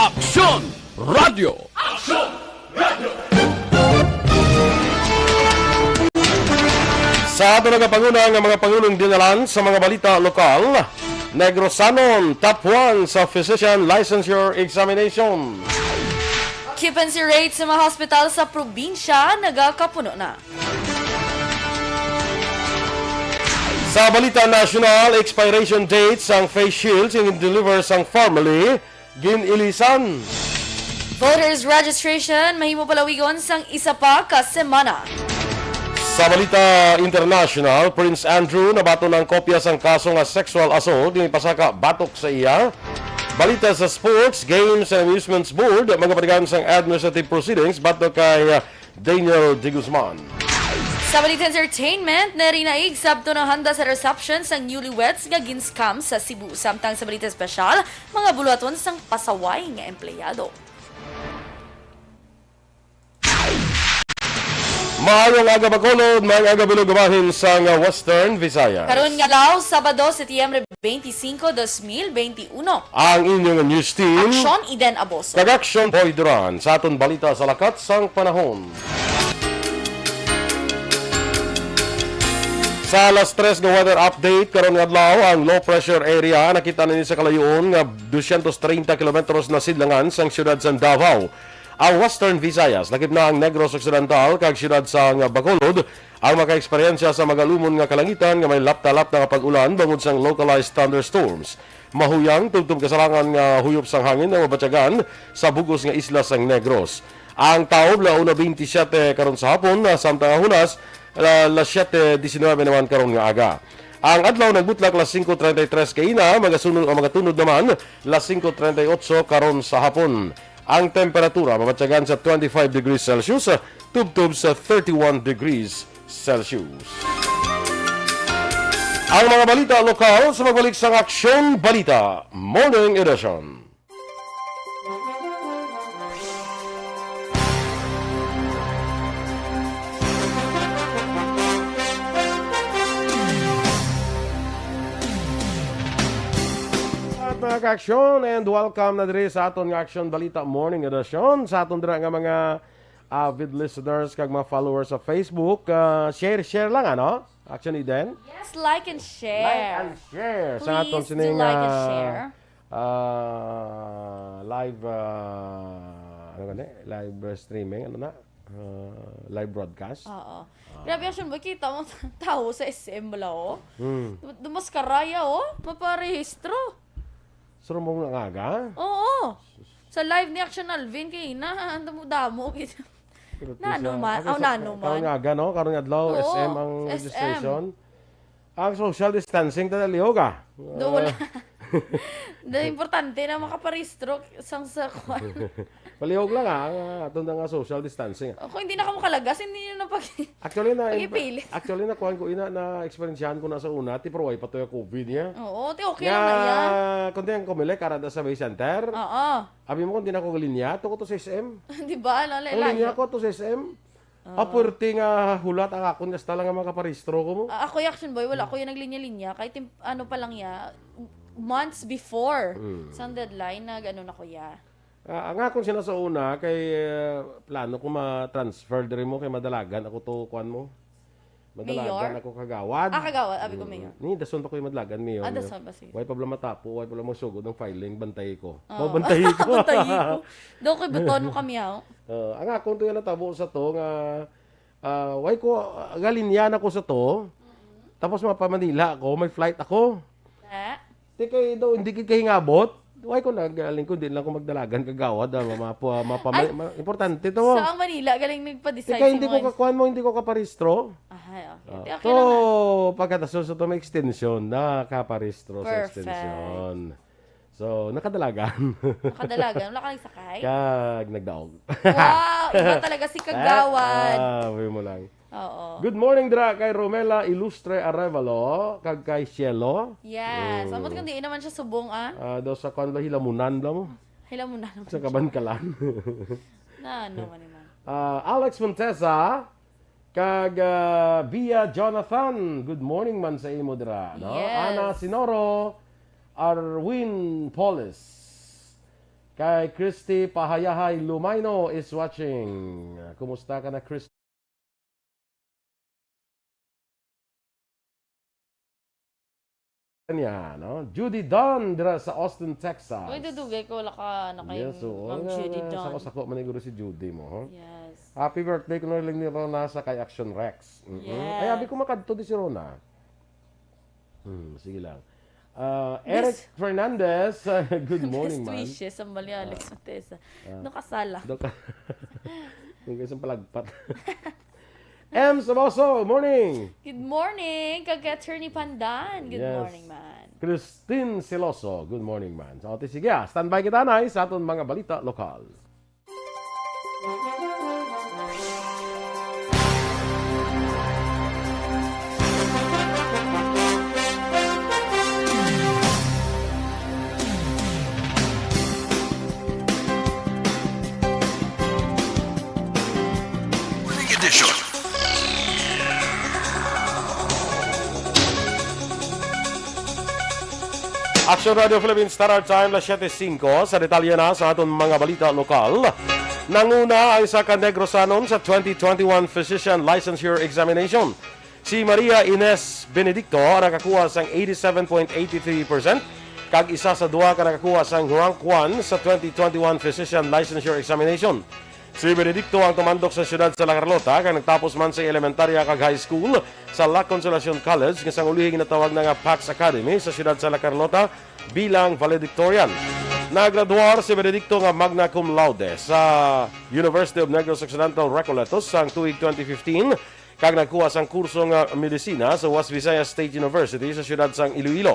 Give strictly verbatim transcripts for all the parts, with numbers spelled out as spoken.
Aksyon Radio. Aksyon Radio. Sa ato nagapanguna nga mga pangulong dinalan sa mga balita lokal, Negrosanon, top one sa physician licensure examination. Occupancy rate sa mga hospital sa probinsya nagakapuno na. Sa balita nasyonal, expiration date sang face shields nga gin-deliver sang family gin-ilisan. Voters registration mahimo palawigon sang isa pa ka semana. Sa balita international, Prince Andrew nabaton ang kopya sang kaso nga sexual assault nga ipasaka batok sa iya. Balita sa sports, Games and Amusements Board magapatigayon sang administrative proceedings batok kay, uh, Daniel de Guzman. Sa balita entertainment, narinaig sabton ang handa sa reception sang newlyweds nga gin-scam sa Cebu. Samtang sa balita espesyal, mga buluhaton sang pasaway nga empleyado. Maayong aga, Bacolod, maayong aga, Bilog, bahin sang Western Visayas. Karon nga adlaw, Sabado, Setyembre twenty-five, dos mil twenty-one. Ang inyong news team, Aksyon, Eden Aboso. Kag Aksyon, Boy Duran. Sa aton balita sa lakat sang panahon. Sa alas tres nga weather update karon nga adlaw, ang low pressure area nakita na ni sa kalayoon nga dosyentos treinta kilometros na sidlangan sang siyudad sang Davao. Ang Western Visayas, lakip na ang Negros Occidental kag siyudad sang Bacolod, ang makaeksperyensya sa magalumon nga kalangitan nga may lapta-lapta nga pag-ulan bangod sang localized thunderstorms. Mahuyang tubtob kasarangan nga huyop sang hangin ang mabatyagan sa bug-os nga isla sang Negros. Ang taob, la una veintisiete karon sa hapon, ah, samtang ang hunas, la, las siete diecinueve naman karon nga aga. Ang adlaw nagbutlak las singko treinta y tres kaina, magasunod o magatunod naman las singko treinta y ocho karon sa hapon. Ang temperatura mabatyagan sa twenty-five degrees Celsius, tubtob sa thirty-one degrees Celsius. Ang mga balita lokal sa pagbalik sang Aksyon Balita Morning Edition. At mga ka-aksyon, and welcome na diri sa aton nga Aksyon Balita Morning Edition. Sa aton dira nga mga avid listeners kag mga followers sa Facebook, ah, share, share lang, ano? Aksyon Eden? Yes, like and share. Like and share sa aton sining, ah, ah, live, ah, ano gani? Live, ah, streaming, ano na? Ah, live broadcast. Oo. Ah. Grabe, Aksyon Boy, kita mo tawo sa S M bala, oh. Hmm. Dum-, dumas karaya, oh. Maparehistro. Sa rumong nga aga? Oo. Sa live ni Aksyon Alvin, kay na, ang damo-damo. Pero Na, sa, ano man? Aw, sa, na, ano karon man? Nga aga, no? Karon nga adlaw, Oo, S M ang S M. Registration. Ang social distancing, ta, nalihog, ah. Doon. Ah. Importante na makaparehistro sang sa kwan. Palihog lang, ah, ang, ah, aton na nga social distancing, ah. Kung hindi na kamo kalagas, hindi nyo na pag-, Actually, na, pag-ipilit. Actually, na kuwan ko, ina, na eksperyensyahan ko na sa una, ti, pero way pa to yung covid niya. Oo, ti, okay lang na iya. Kundi ang kumili, karada sa Bay Center. Oo. Abi mo kung di na ko linya, to ko to sa S M. Di ba? Lalo, Ang linya layo. Ko to sa S M. Oo. Ah, puwerte nga hulat ang akon, kasta lang nga makaparehistro ko mo. Ah, ako, Action Boy, wala ko yung naglinya-linya. Kahit yung, ano pa lang ya, months before Mm. sa deadline, nag-ano na ko ya. Ah, ang akon sina sa una, kay, eh, plano ko ma-transfer diri mo, kay madalagan ako to, kuwan mo. Madalagan Mayor? Ako kagawad. Ah, kagawad, abi ko Mm. Mayor. Ni, dason pa ko yung madalagan, Mayor, Ah, Mayor. Dason pa, sige. Way pa bala matapo, way pa bala magsugod ng filing, bantay ko. Oo. Mabantay ko. Bantay ko. Daw ko'y buton mo kami, ah. Ah, ang akon to yung natabo sa to nga, ah, way ko, ah, galinya na ko sa to. Mm-hmm. Tapos mapamanila ako, may flight ako. Eh? Di kay daw, hindi kay kahingabot. Way ko nagaling ko, di lang ko magdalagan kagawad, ah, ma-, ma-, ma-, ma-, Ay, ma-, importante to. Sa ang Manila, galing nagpa-decide Di kay si hindi ko Moy. Kakuan mo, hindi ko kaparehistro. Ay, okay. Ah, Di, okay so, lang na. Pagkataso sa to may extension, nakaparehistro sa Perfect. Extension. So, nakadalagan. Nakadalagan, wala ka nagsakay? Kag nagdaog. Wow, iba talaga si Kagawad. Ah, ah, mo lang. Oo. Good morning, dira kay Romela Ilustre Arevalo, kag kay Cielo. Yes. Mm. Ambot kung diin naman siya subong, ah. Ah, daw sa kwan ba, Hilamunan daw mo? Hilamunan naman Sa siya. Kabankalan. Na, ano man naman. Ah, Alex Montesa, kag, ah, Bia Jonathan. Good morning man sa imo dira, no? Yes. Ana Sinoro, Arwin Polis. Kay Christy Pahayahay Lumayno is watching. Kumusta ka na, Christy? Niya, no? Judy Don dira sa Austin, Texas. Uy, dudugay ko, wala ka, ano, kay Yes, oo. Ma'am Nga, Judy nga, Don. Sako-sako man siguro si Judy mo, ho? Yes. Happy birthday ko na lang ni Rona sa kay Action Rex. Mm-mm. Yes. Ay, abi ko makadto di si Rona. Hmm, sige lang. Ah, Eric Best Fernandez, good morning, Best man. Wishes, ang bali, Alex Ah. Matesa. Ah. Nakasala. Dok-, Kung isang palagpat. M Samoso, morning. Good morning, kag Attorney Pandan. Good Yes. morning, man. Christine Siloso, good morning, man. So, ate, sige, ah, standby kita, Nay, sa aton mga balita lokal. Edition. Action Radio Philippines Standard Time, las siete cinco. Sa detalye na sa aton mga balita lokal, nanguna ang isa ka Negrosanon sa twenty twenty-one Physician Licensure Examination. Si Maria Ines Benedicto ang nakakuha sang eighty-seven point eight three percent, kag isa sa duha ka nakakuha sang rank one sa twenty twenty-one Physician Licensure Examination. Si Benedicto ang tumandok sa siyudad sa La Carlota, kag nagtapos man sa elementarya kag high school sa La Consolacion College, nga sang ulihi ginatawag na nga Pax Academy sa siyudad sa La Carlota bilang valedictorian. Naggraduar si Benedicto nga magna cum laude sa University of Negros Occidental Recoletos sang tuig twenty fifteen, kag nagkuha sang kurso nga medisina sa West Visayas State University sa siyudad sang Iloilo.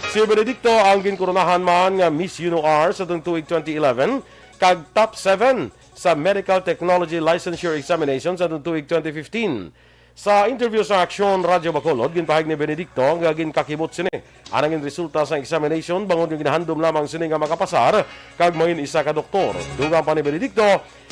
Si Benedicto ang ginkoronahan man nga Miss UNOR sa tuig twenty eleven, kag top seven sa Medical Technology Licensure Examination sa tuig twenty fifteen. Sa interview sa Aksyon Radyo Bacolod, ginpahayag ni Benedicto nga ginkakibot sini ang nangin resulta sa examination, bangod nga ginahandom lamang sini nga makapasar kag mangin isa ka doktor. Dugang pa ni Benedicto,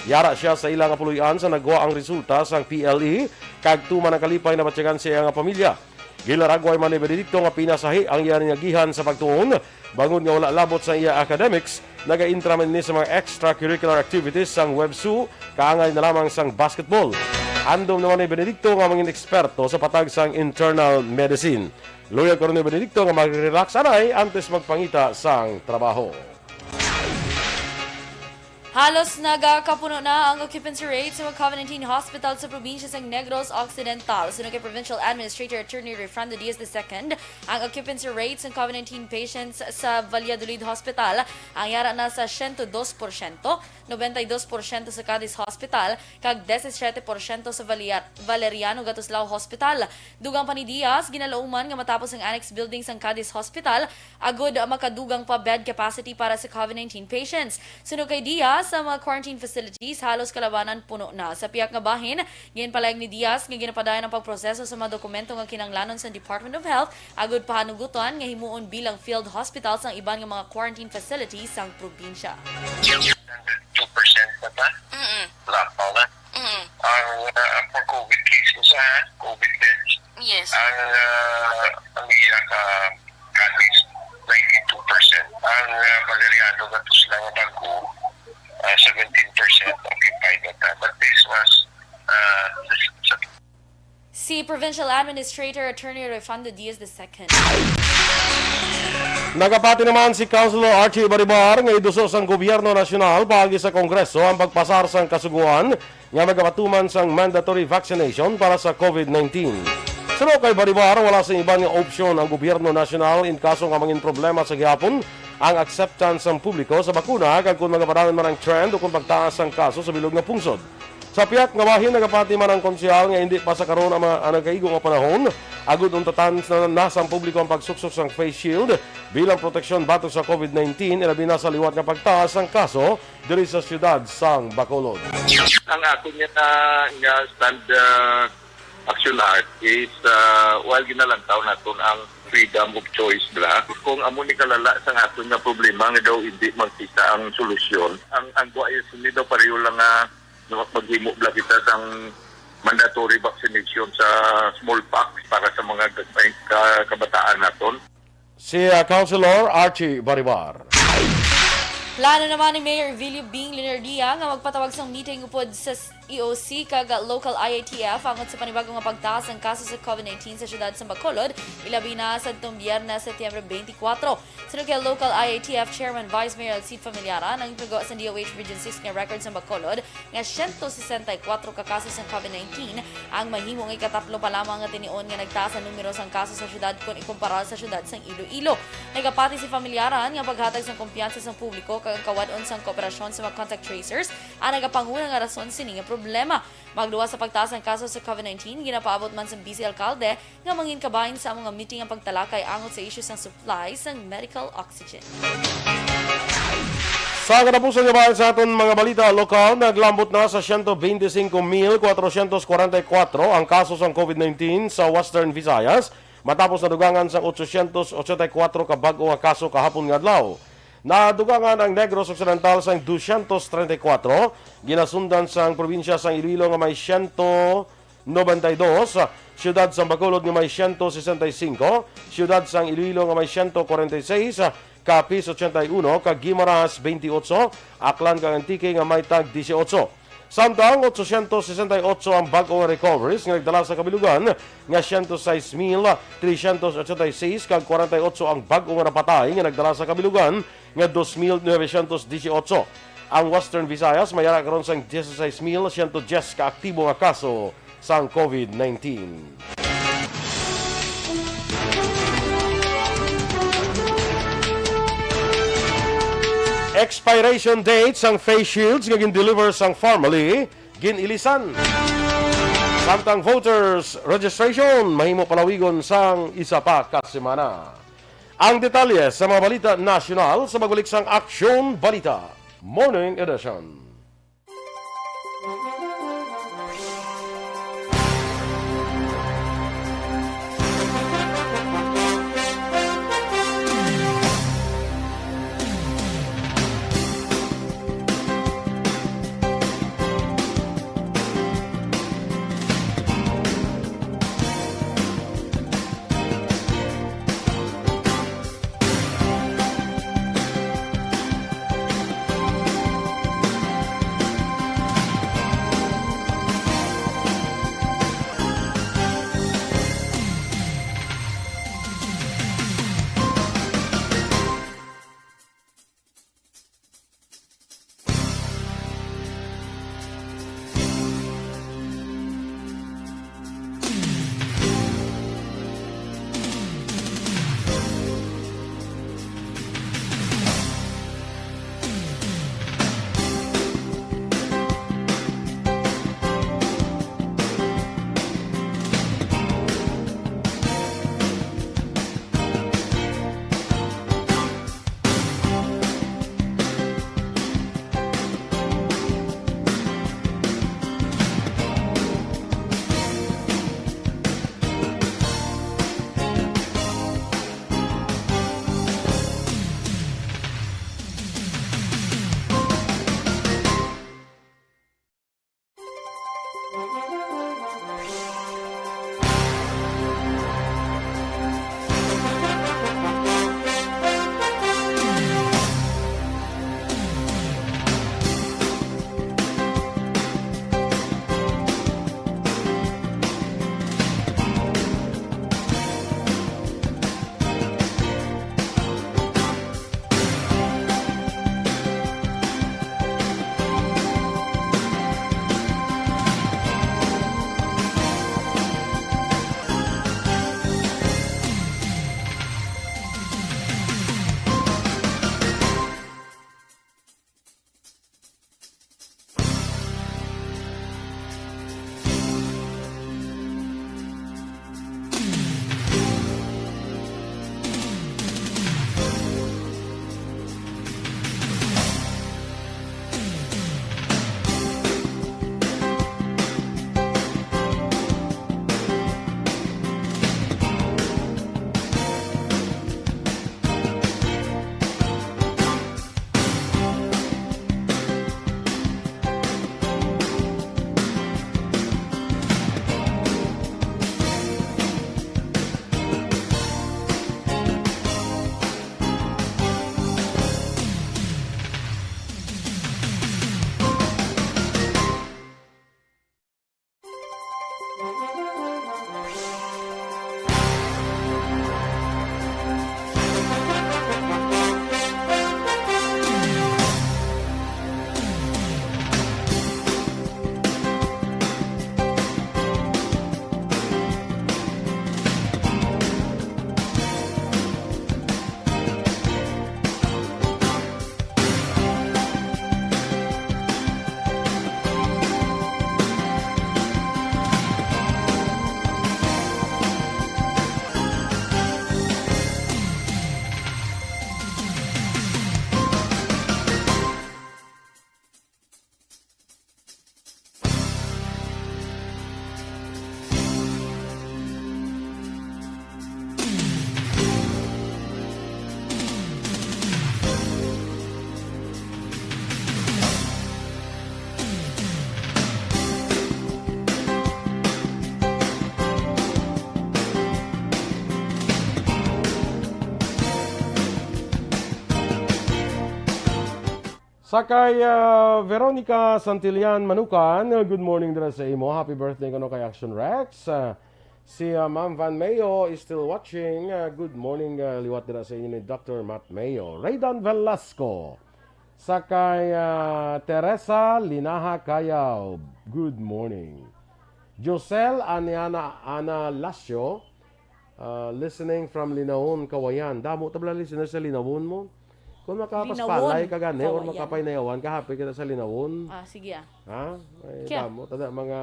yara sia sa ila nga puloy-an sa nagwa ang resulta sang P L E, kag tuman ang kalipay nabatyagan sa iya nga pamilya. Ginlaragway man ni Benedicto nga pinasahi ang iya nga gihan sa pagtuon, bangod nga wala labot sa iya academics, nagaintra man ini sa mga extracurricular activities sang websu, kaangay na lamang sang basketball. Handom naman ni Benedicto nga mangin eksperto sa patag sang internal medicine. Luyag karon ni Benedicto nga mag-relax anay antes magpangita sang trabaho. Halos nagakapuno na ang occupancy rate sa mga COVID nineteen hospital sa probinsya sang Negros Occidental. Suno kay Provincial Administrator Attorney Refrando Diaz the second, ang occupancy rate sang COVID nineteen patients sa Valladolid Hospital ang yara na sa siyento dos porsyento, noventa y dos porsyento sa Cadiz Hospital, kag disisiete porsyento sa Valia-, Valeriano Gatuslao Hospital. Dugang pa ni Diaz, ginalauman nga matapos ang annex building sang Cadiz Hospital, agud makadugang pa bed capacity para sa COVID nineteen patients. Suno kay Diaz, sa mga quarantine facilities halos kalabanan puno na. Sa pihak nga bahin, ginpalayag ni Diaz nga ginapadayon ang pagproseso sa mga dokumento nga kinahanglanon sa Department of Health agud pahanugutan nga himuon bilang field hospital sang iban nga mga quarantine facilities sang probinsya. Two percent na ta? Mm-mm. Lockdown na. Mm-mm. Ang, ah, for COVID cases, ha? COVID beds. Yes. Ang, ah, ang iya ka Cadiz, ninety-two percent. Ang, ah, Valeriano Gatuslao nga bag-o, ah, seventeen percent occupied na ta. But this was, ah, this, sa Si Provincial Administrator Attorney Refrando Diaz the second. Nagapati naman si Councilor Archie Baribar nga iduso sang gobyerno nasyonal paagi sa Kongreso ang pagpasar sang kasugoan nga magapatuman sang mandatory vaccination para sa COVID nineteen. Suno kay Baribar, wala sing iban nga opsyon ang gobyerno nasyonal in kaso nga mangin problema sa gihapon ang acceptance sang publiko sa bakuna kag kon magapadayon man ang trend o kon pagtaas ang kaso sa bilog nga pungsod. Sa pihak nga bahin, nagapati man ang konsehal nga indi pa sa karon ang mga, ang nagkaigo nga panahon agud untatan na, na sang publiko ang pagsuksok sang face shield bilang proteksyon batok sa COVID nineteen, ilabi na sa liwat nga pagtaas sang kaso diri sa siyudad sang Bacolod. Ang akon nga, nga stand, ah, action art is, ah, while ginalantaw naton ang freedom of choice bala, kung amo ni kalala sang aton nga problema nga daw hindi magkita ang solusyon, ang, ang kuha is hindi daw pareho lang nga maghimo bala kita sang mandatory vaccination sa smallpox para sa mga ka-, ka-, kabataan naton. Si, ah, Councilor Archie Baribar. Plano naman ni Mayor Evilio Bing Leonardia nga magpatawag sang meeting upod sa E O C kag local I A T F angot sa panibago nga pagtaas sang kaso sa COVID nineteen sa siyudad sa Bacolod, ilabi na sa Biyernes, Setyembre twenty-four. Suno kay local I A T F Chairman Vice Mayor Alcid Familiaran, ang nagpagawa sa D O H Region six nga record sa Bacolod nga siyento sesenta y kuwatro ka kaso sang COVID nineteen ang mahimo nga ikataplo pa lamang nga tinion nga nagtaas ang numero sang kaso sa siyudad kon ikumpara sa siyudad sang Iloilo. Nagapati si Familiaran nga paghatag sang kumpiyansa sang publiko kag ang kawad-on sang kooperasyon sa mga contact tracers ang nagapanguna nga rason sini nga problema. Magluwas sa pagtaas sang kaso sa COVID nineteen, ginapaabot man sang Vice Alkalde nga mangin kabahin sa amo nga meeting ang pagtalakay angot sa isyu sang supply sang medical oxygen. Sa katapusan nga bahin sa aton mga balita lokal, naglambot na sa siyento bente singko mil kwatrosyentos kwarenta y kuwatro ang kaso sang COVID nineteen sa Western Visayas, matapos nadugangan sang otsosyentos otsenta y kuwatro ka bag-o nga kaso kahapon nga adlaw. Nadugangan ang Negros Occidental sang dosyentos treinta y kuwatro, ginasundan sang probinsya sang Iloilo nga may siyento nobenta y dos, siyudad sang Bacolod nga may siyento sesenta y singko, siyudad sang Iloilo nga may siyento kwarenta y seis, Capiz ochenta y uno, kag Guimaras twenty-eight, Aklan kag Antique nga may tag dieciocho. Samtang otsosyentos sesenta y ocho ang bag-o nga recoveries nga nagdala sa kabilugan nga siyento sais mil tresyentos ochenta y seis, kag kwarenta y ocho ang bag-o nga napatay nga nagdala sa kabilugan nga dos mil novecientos dieciocho. Ang Western Visayas may ara karon sang dieciséis mil siyento diyes ka aktibo nga kaso sang COVID nineteen. Expiration date sang face shields nga gin-deliver sang Pharmaly, gin-ilisan. Samtang voters registration mahimo palawigon sang isa pa ka semana. Ang detalye sa mga balita nasyonal sa pagbalik sang Aksyon Balita Morning Edition. Sa kay, ah, Veronica Santillan Manukan, ah, good morning dira sa imo. Happy birthday kuno kay Action Rex. Ah, si, ah, Ma'am Van Mayo is still watching. Ah, good morning, ah, liwat dira sa inyo ni Doctor Matt Mayo. Raydan Velasco. Sa kay, ah, Teresa Linaha Cayaw, good morning. Josel Aniana Ana Lasio, ah, listening from Linaon, Kawayan. Damo ta bala listener sa Linaon mo. Kung makapaspalay Linaon, ka gani or Kawayan. Makapaynayawan ka, happy kita sa Linaon. Ah, sige, ah. Ha? Ay, Kya? Damo ta na mga,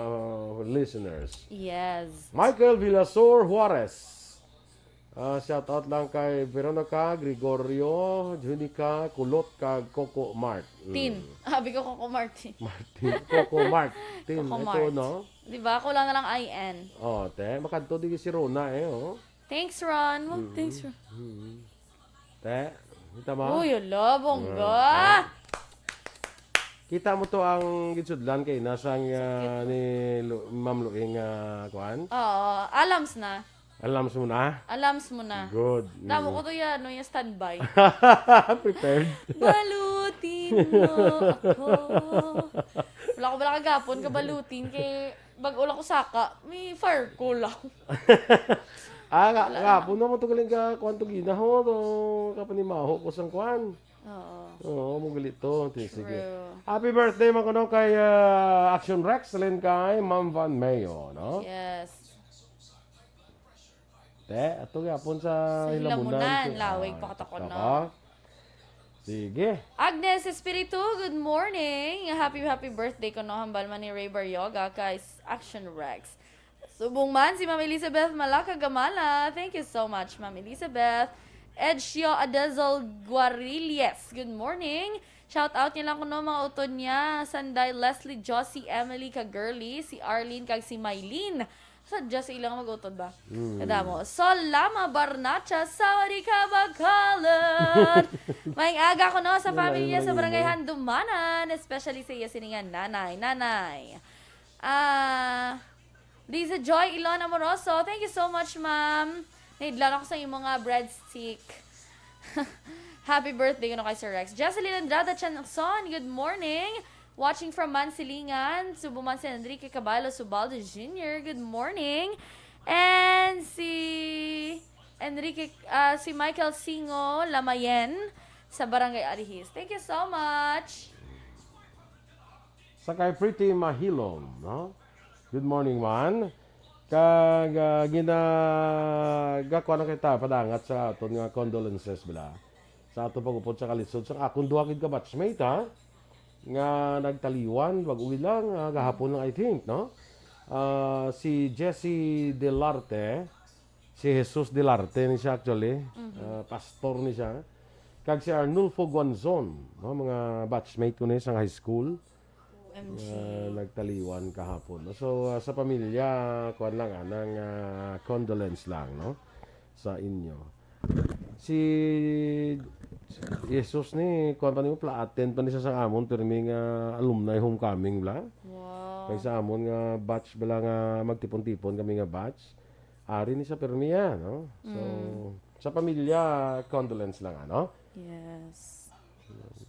uh, listeners. Yes. Michael Villasor Juarez. Ah, shout out lang kay Veronica, Gregorio, Junica, Kulot, kag Coco Mart. Mm. Tin. Abi ko Coco Martin. Martin. Coco Mart. Tin, Coco ito, Mart. No? Di ba? Kulang na lang I N. Oh, te. Makadto di si Rona eh, oh. Thanks, Ron. Mm. Thanks, Ron. Mm. Te, kita mo? Uy, ala, bongga. Ah, ah. Kita mo to ang ginsudlan kay nasang, ah, ni Lu-, Ma'am Luing, ah, kuan? Oo, alams na. Alams mo na? Alams mo na. Good. Damo Mm. ko to ya, ano, ya standby. Prepared. Balutin mo ako. Wala ko bala kagapon ka balutin kay bag-o lang ko saka, may fire ko lang. Ah, nga, Wala nga, na. Puno mo to galing ka, kuan to ginaho, to kapanimaho ko sang kuan. Oo. Oo, mo gali to. Sige, sige. True. Happy birthday, man, kuno kay, ah, Action Rex, halin kay Ma'am Van Mayo, no? Yes. Te, ato gyapon sa Sa hilamunan. Hilamunan, lawig Ah, pa kato ko, no? Sige. Agnes Espiritu, good morning. Happy, happy birthday kuno, hambal man ni Ray Baryoga kay s-, Action Rex. Subong man si Ma'am Elizabeth Malaka Gamala. Thank you so much, Ma'am Elizabeth. Edgio Adezol Guarilles, good morning. Shout out niya lang kuno mga utod niya, Sanday, Leslie, Josie, Emily, ka girly, si Arlene, kag si Mylene. Sadya sa ilang mag-utod ba? Mm. Kadamo. Sol Lama Barnacha, Sawadee ka, Bacolod! Maayong aga kuno sa Nanay, pamilya sa nanay, Barangay nanay. Handumanan, especially sa iya siningan nanay. Nanay. Ah, Liza Joy Ilon Amoroso, thank you so much, ma'am. Naidlaw ako sa imo nga breadstick. Happy birthday kuno kay Sir Rex. Jocelyn Andrada Chanson, good morning. Watching from Mansilingan, subong man si Enrique Caballo Subaldo Junior, good morning. And si Enrique, ah, si Michael Singo Lamayen sa Barangay Arihis. Thank you so much. Sa kay Pretty Mahilom, no? Good morning, man. Kag, ah, gina-, gakuha na kita, padangat sa aton nga condolences, bala. Sa aton pag-upod sa kalisod, sa akon duha gid ka batchmate, ha? Nga nagtaliwan, bag-o lang, ah, gahapon lang, I think, no? Ah, si Jesse Delarte, si Jesus Delarte ni siya actually, Mhm. ah, pastor ni siya. Kag si Arnulfo Guanzon, no, mga batchmate ko ni sa high school. O M G. Ah, nagtaliwan kahapon. So, ah, sa pamilya, kuwan lang, anang, ah, condolence lang, no, sa inyo. Si Jesus ni, kuwan pa nimo, pla-, attend pa ni siya sa amon, pero may nga alumni homecoming bla. Wow. Kay sa amon nga batch bala nga magtipon-tipon kami nga batch. Ari ni sa permi, ah, no? So, Mm. sa pamilya, condolence lang, ano? Yes.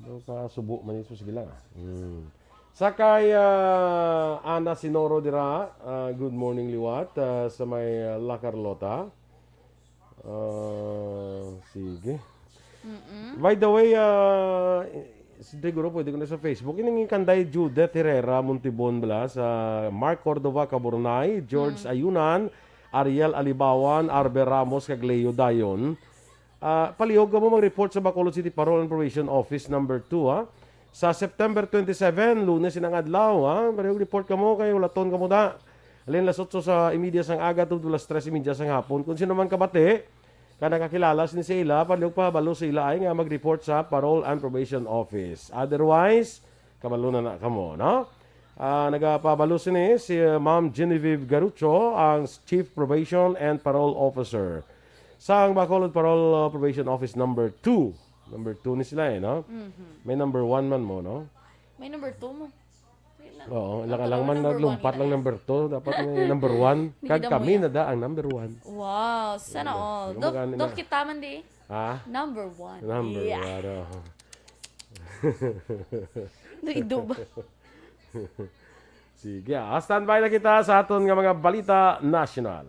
No, kasubo man ito, sige lang, ah. Mm. Sa kay, ah, Ana Sinoro dira, ah, good morning, liwat, ah, sa may, ah, La Carlota. Ah, sige. Mm-mm. By the way, ah, siguro pwede ko na sa Facebook. Ining kanday Judith Herrera Montibon bala sa Mark Cordova Caburnay, George Mm. Ayunan, Ariel Alibawan, Arbe Ramos, kag Leo Dayon. Ah, palihog kamo mag-report sa Bacolod City Parole and Probation Office number two, ha? Sa September twenty-seven, Lunes inang adlaw, ha? Palihog report kamo kay ulaton kamo da. Halin las otso sa imedya sang aga tubtob las tres imedya sang hapon. Kung sino man kabati, ka nakakilala sini sa ila, palihog pahabalo sa ila ay nga mag-report sa Parole and Probation Office. Otherwise, kabalo na na kamo, no? Ah, nagapabalo sini si, uh, Ma'am Genevieve Garucho, ang Chief Probation and Parole Officer sang Bacolod Parole, uh, Probation Office number two. Number two ni sila eh, no? Mhm. May number one man mo, no? May number two mo. Wait lang. Oo, Ang lang, lang tagal man number one naglumpat nila lang eh. Number two, dapat may number one. Hindi Kag na kami mo yan. na da ang number one. Wow, sana Ano? all. Ano Dok, magani Dok, na? Kita man di. Ha? Number one. Number Yeah. one, oh. Naido ba? Sige, ah, standby na kita sa aton nga mga balita nasyonal.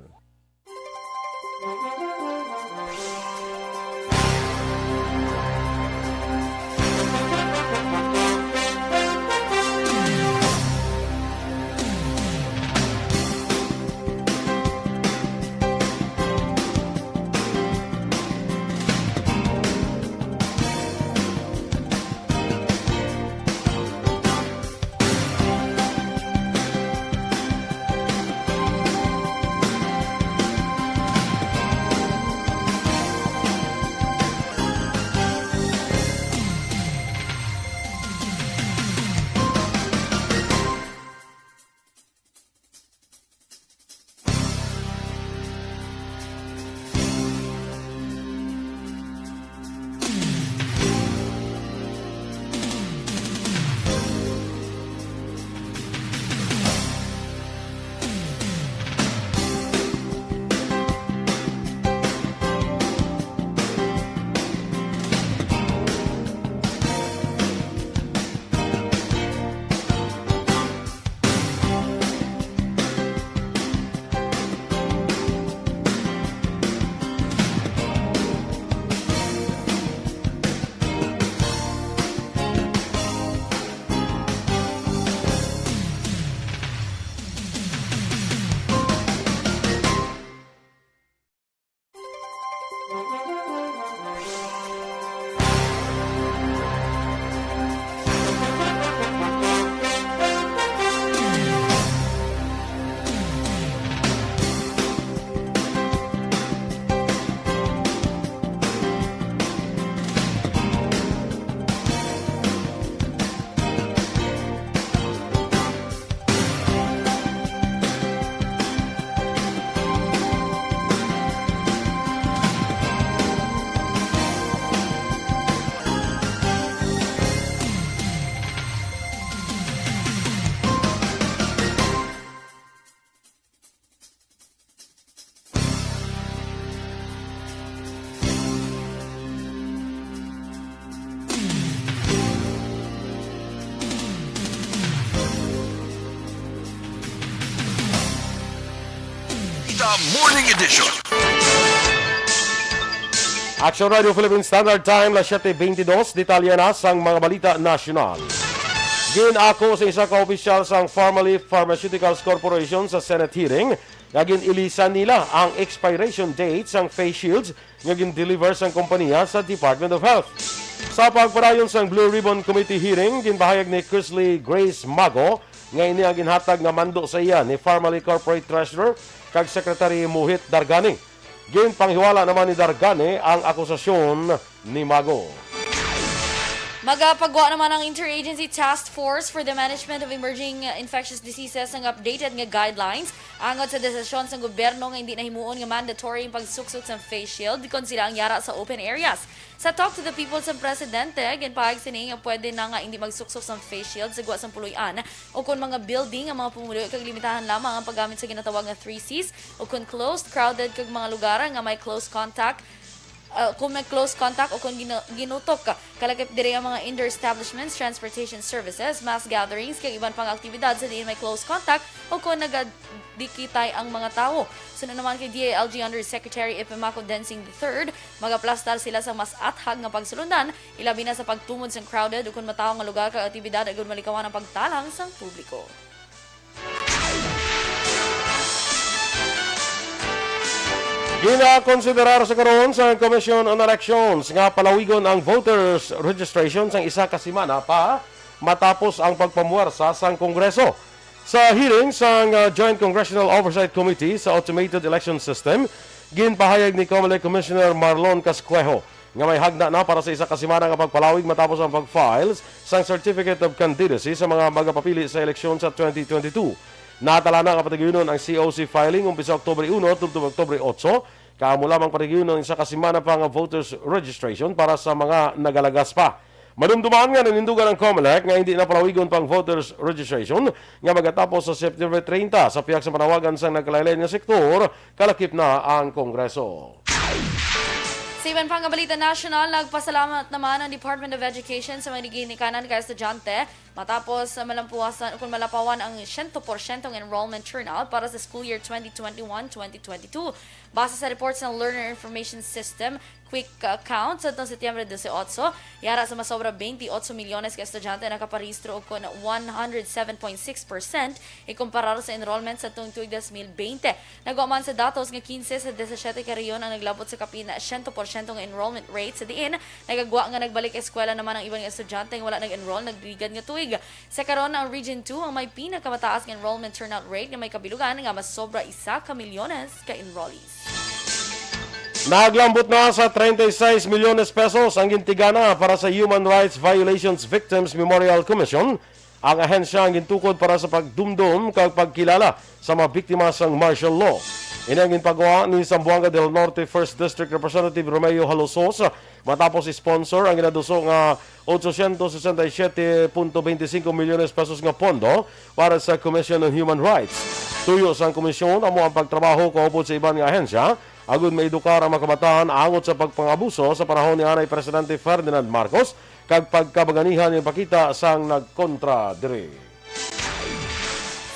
The Morning Edition. Action Radio Philippine Standard Time, las siete veintidós. Detalye na sang mga balita nasyonal. Gin-ako sa isa ka opisyal sang Pharmaleaf Pharmaceuticals Corporation sa Senate hearing nga gin-ilisan nila ang expiration date sang face shields nga gin-deliver sang kompanya sa Department of Health. Sa pagpadayon sang Blue Ribbon Committee hearing, ginpahayag ni Chrisley Grace Mago nga ini ang ginhatag nga mando sa iya ni Pharmaleaf Corporate Treasurer kag Secretary Mohit Dargani. Ginpanghiwala naman ni Dargani ang akusasyon ni Mago. Magapagwa naman ang Interagency Task Force for the Management of Emerging Infectious Diseases ng updated nga guidelines angot sa desisyon sang gobyerno nga hindi na himuon nga mandatory ang pagsuksok sang face shield kon sila ang yara sa open areas. Sa Talk to the People sang presidente, ginpahayag sini nga pwede na nga hindi magsuksok sang face shield sa gwa sang puloy-an o kon mga building ang mga pumuluyo kag limitahan lamang ang paggamit sa ginatawag nga three Cs o kon closed, crowded kag mga lugar nga may close contact, uh, kung may close contact o kung ginu- ginutok. Kalakip diri ang mga indoor establishments, transportation services, mass gatherings, kag iban pang aktibidad sa diin may close contact o kung nagadikitay ang mga tawo. Suno naman kay D I L G Undersecretary Epimako Densing the third, magaplastar sila sa mas athag nga pagsulundan, ilabi na sa pagtumod sang crowded o kung matawo nga lugar kag aktibidad agud malikawan ang pagtalang sang publiko. Ginakonsiderar sa karon sa Commission on Elections nga palawigon ang voters registration sang isa ka semana pa matapos ang pagpamuwersa sang Kongreso. Sa hearing sang, uh, Joint Congressional Oversight Committee sa Automated Election System, ginpahayag ni Comelec Commissioner Marlon Cascuejo nga may hagna na para sa isa ka semana nga pagpalawig matapos ang pag-file sang Certificate of Candidacy sa mga magapapili sa eleksyon sa twenty twenty-two. Natala na nga patiguyunon ang C O C filing umpisa Oktubre uno tubtob Oktubre otso, kag amo lamang patiguyunon ang isa ka semana pa nga voters registration para sa mga nagalagas pa. Madumduman nga nanindugan ang Comelec nga hindi na palawigon pa ang voters registration nga magatapos sa September treinta. Sa pihak sa panawagan sang nagkalainlain nga sektor, kalakip na ang Kongreso. Iban pa nga balita nasyonal, nagpasalamat naman ang Department of Education sa mga ginikanan ka estudyante matapos sa malampuasan, kung malapawan ang siyento porsyento nga enrollment turnout para sa school year twenty twenty-one, twenty twenty-two. Base sa report sa Learner Information System, Quick Count, sa atong Setyembre dose otso, yara sa masobra twenty-eight milyones ka estudyante nakaparehistro, ug kon one hundred seven point six percent ikumparar sa enrollment sa tuong tuig dos mil bente. Nagwa man sa datos nga quince sa disisiete ka rehiyon ang naglabot sa kapin siyento porsyento nga enrollment rate, sa diin nagagwa nga nagbalik eskwela naman ang iban nga estudyante nga wala nag-enroll nagligad nga tuig. Sa karon, ang Region two ang may pinakamataas nga enrollment turnout rate nga may kabilugan nga masobra isa ka milyones ka enrollees. Naglambot na sa treinta y seis milyones pesos ang gintigana para sa Human Rights Violations Victims Memorial Commission, ang ahensya ang gintukod para sa pagdumdom kag pagkilala sa mga biktima sang martial law. Ini ang ginpagawa ni Zamboanga del Norte First District Representative Romeo Halosos matapos sponsor ang ginaduso nga ochocientos sesenta y siete punto veinticinco milyones pesos nga pondo para sa Commission on Human Rights. Tuyo sang komisyon, amo ang pagtrabaho kaupod sa iban nga ahensya agud maedukar ang mga kabataan angot sa pagpangabuso sa panahon ni anay Presidente Ferdinand Marcos kag pagkabaganihan nga ipakita sang nagkontra diri.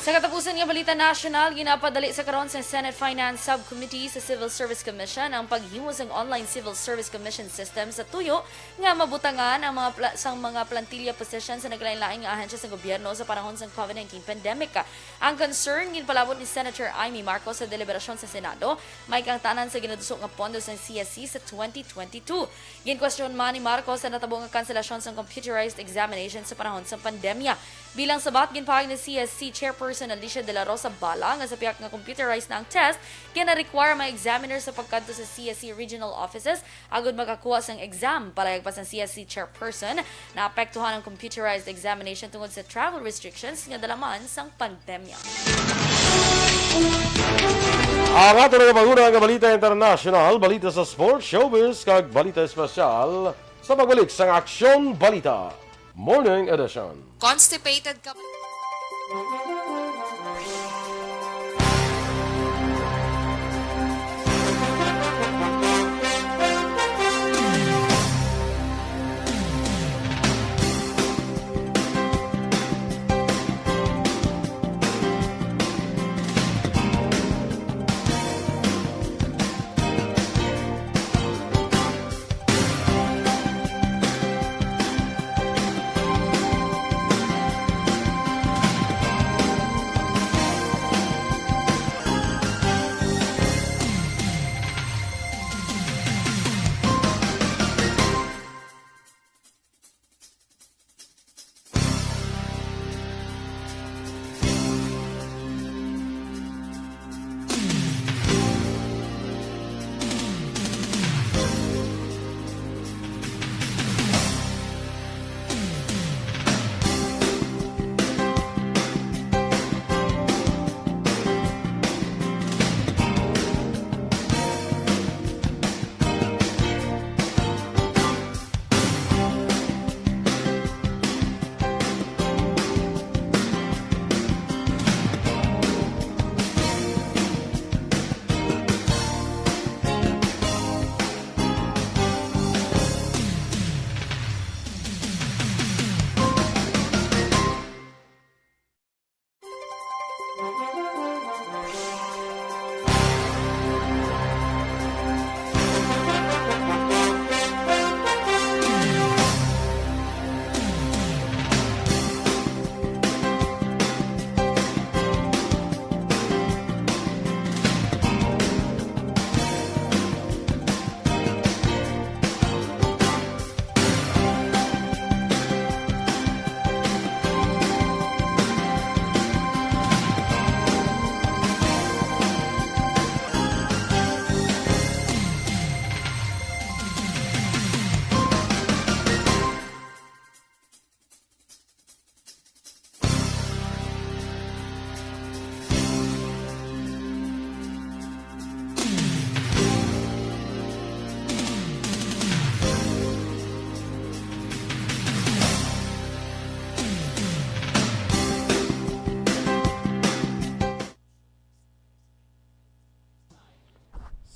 Sa katapusan nga balita nasyonal, ginapadali sa karon sa Senate Finance Subcommittee sa Civil Service Commission ang paghimo sang online Civil Service Commission system sa tuyo nga mabutangan ang mga pla-, sang mga plantilla position sa naglain-lain nga ahensya sa gobyerno sa panahon sang COVID nineteen pandemic. Ang concern ginpalabot ni Senator Imee Marcos sa deliberasyon sa Senado, may kaangtanan sa ginaduso nga pondo sang C S C sa twenty twenty-two. Ginkwestiyon man ni Marcos ang natabo nga kanselasyon sang computerized examination sa panahon sang pandemya. Bilang sabat, ginpahayag ni C S C Chairperson Alicia de la Rosa Bala nga sa pihak nga computerized na ang test, gina-require ang mga examiner sa pagkadto sa C S C regional offices agud makakuha sang exam. Palayag pa sang C S C Chairperson, naapektuhan ang computerized examination tungod sa travel restrictions nga dala man sang pandemya. Ang ato na pag-una nga balita international, balita sa sports, showbiz, kag balita espesyal sa pagbalik sang Aksyon Balita Morning Edition. Constipated ka ba?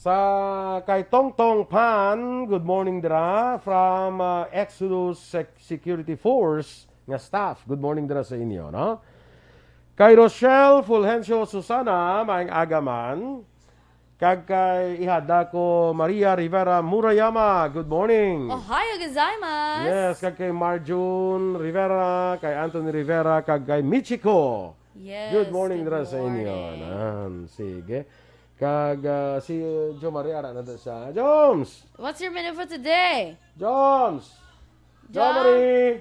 Sa kay Tongtong Pan, good morning dira from, ah, Exodus Sec-, Security Force nga staff. Good morning dira sa inyo, no? Kay Rochelle Fulgencio Susana, maayong aga man. Kag kay ihada ko Maria Rivera Murayama, good morning. Ohayo gozaimasu. Yes, kag kay Marjun Rivera, kay Anthony Rivera, kag kay Michiko. Yes, good morning dira sa inyo. Nan, sige. Kag, ah, si Jo Marie, ara na to siya. Joms! What's your menu for today? Joms! Jo Marie!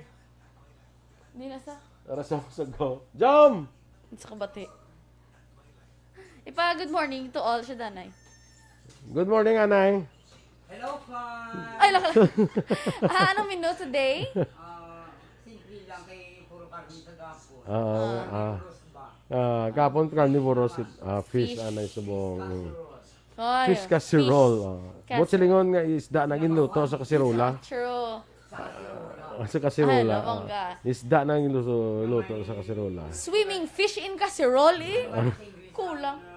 Di na sa? Ara sa, sa go. Jom! Sa kabati. Ipa, good morning to all siya, Danay. Good morning, Anay. Hello, fam. Ay, laka, laka. Ah, anong menu today? Ah, simple lang kay puro karne sa gapon. Ah, ah. Puro ba? Ah, kapon karnivoros, ah, fish, fish. Anay subong. Mm. Ay, fish casserole, fish oh. Buot silingon nga isda na ginluto sa kaserola. True. Ah, sa kaserola, ah. Isda na ginluto, luto sa kaserola. Swimming fish in casserole, eh. Kulang.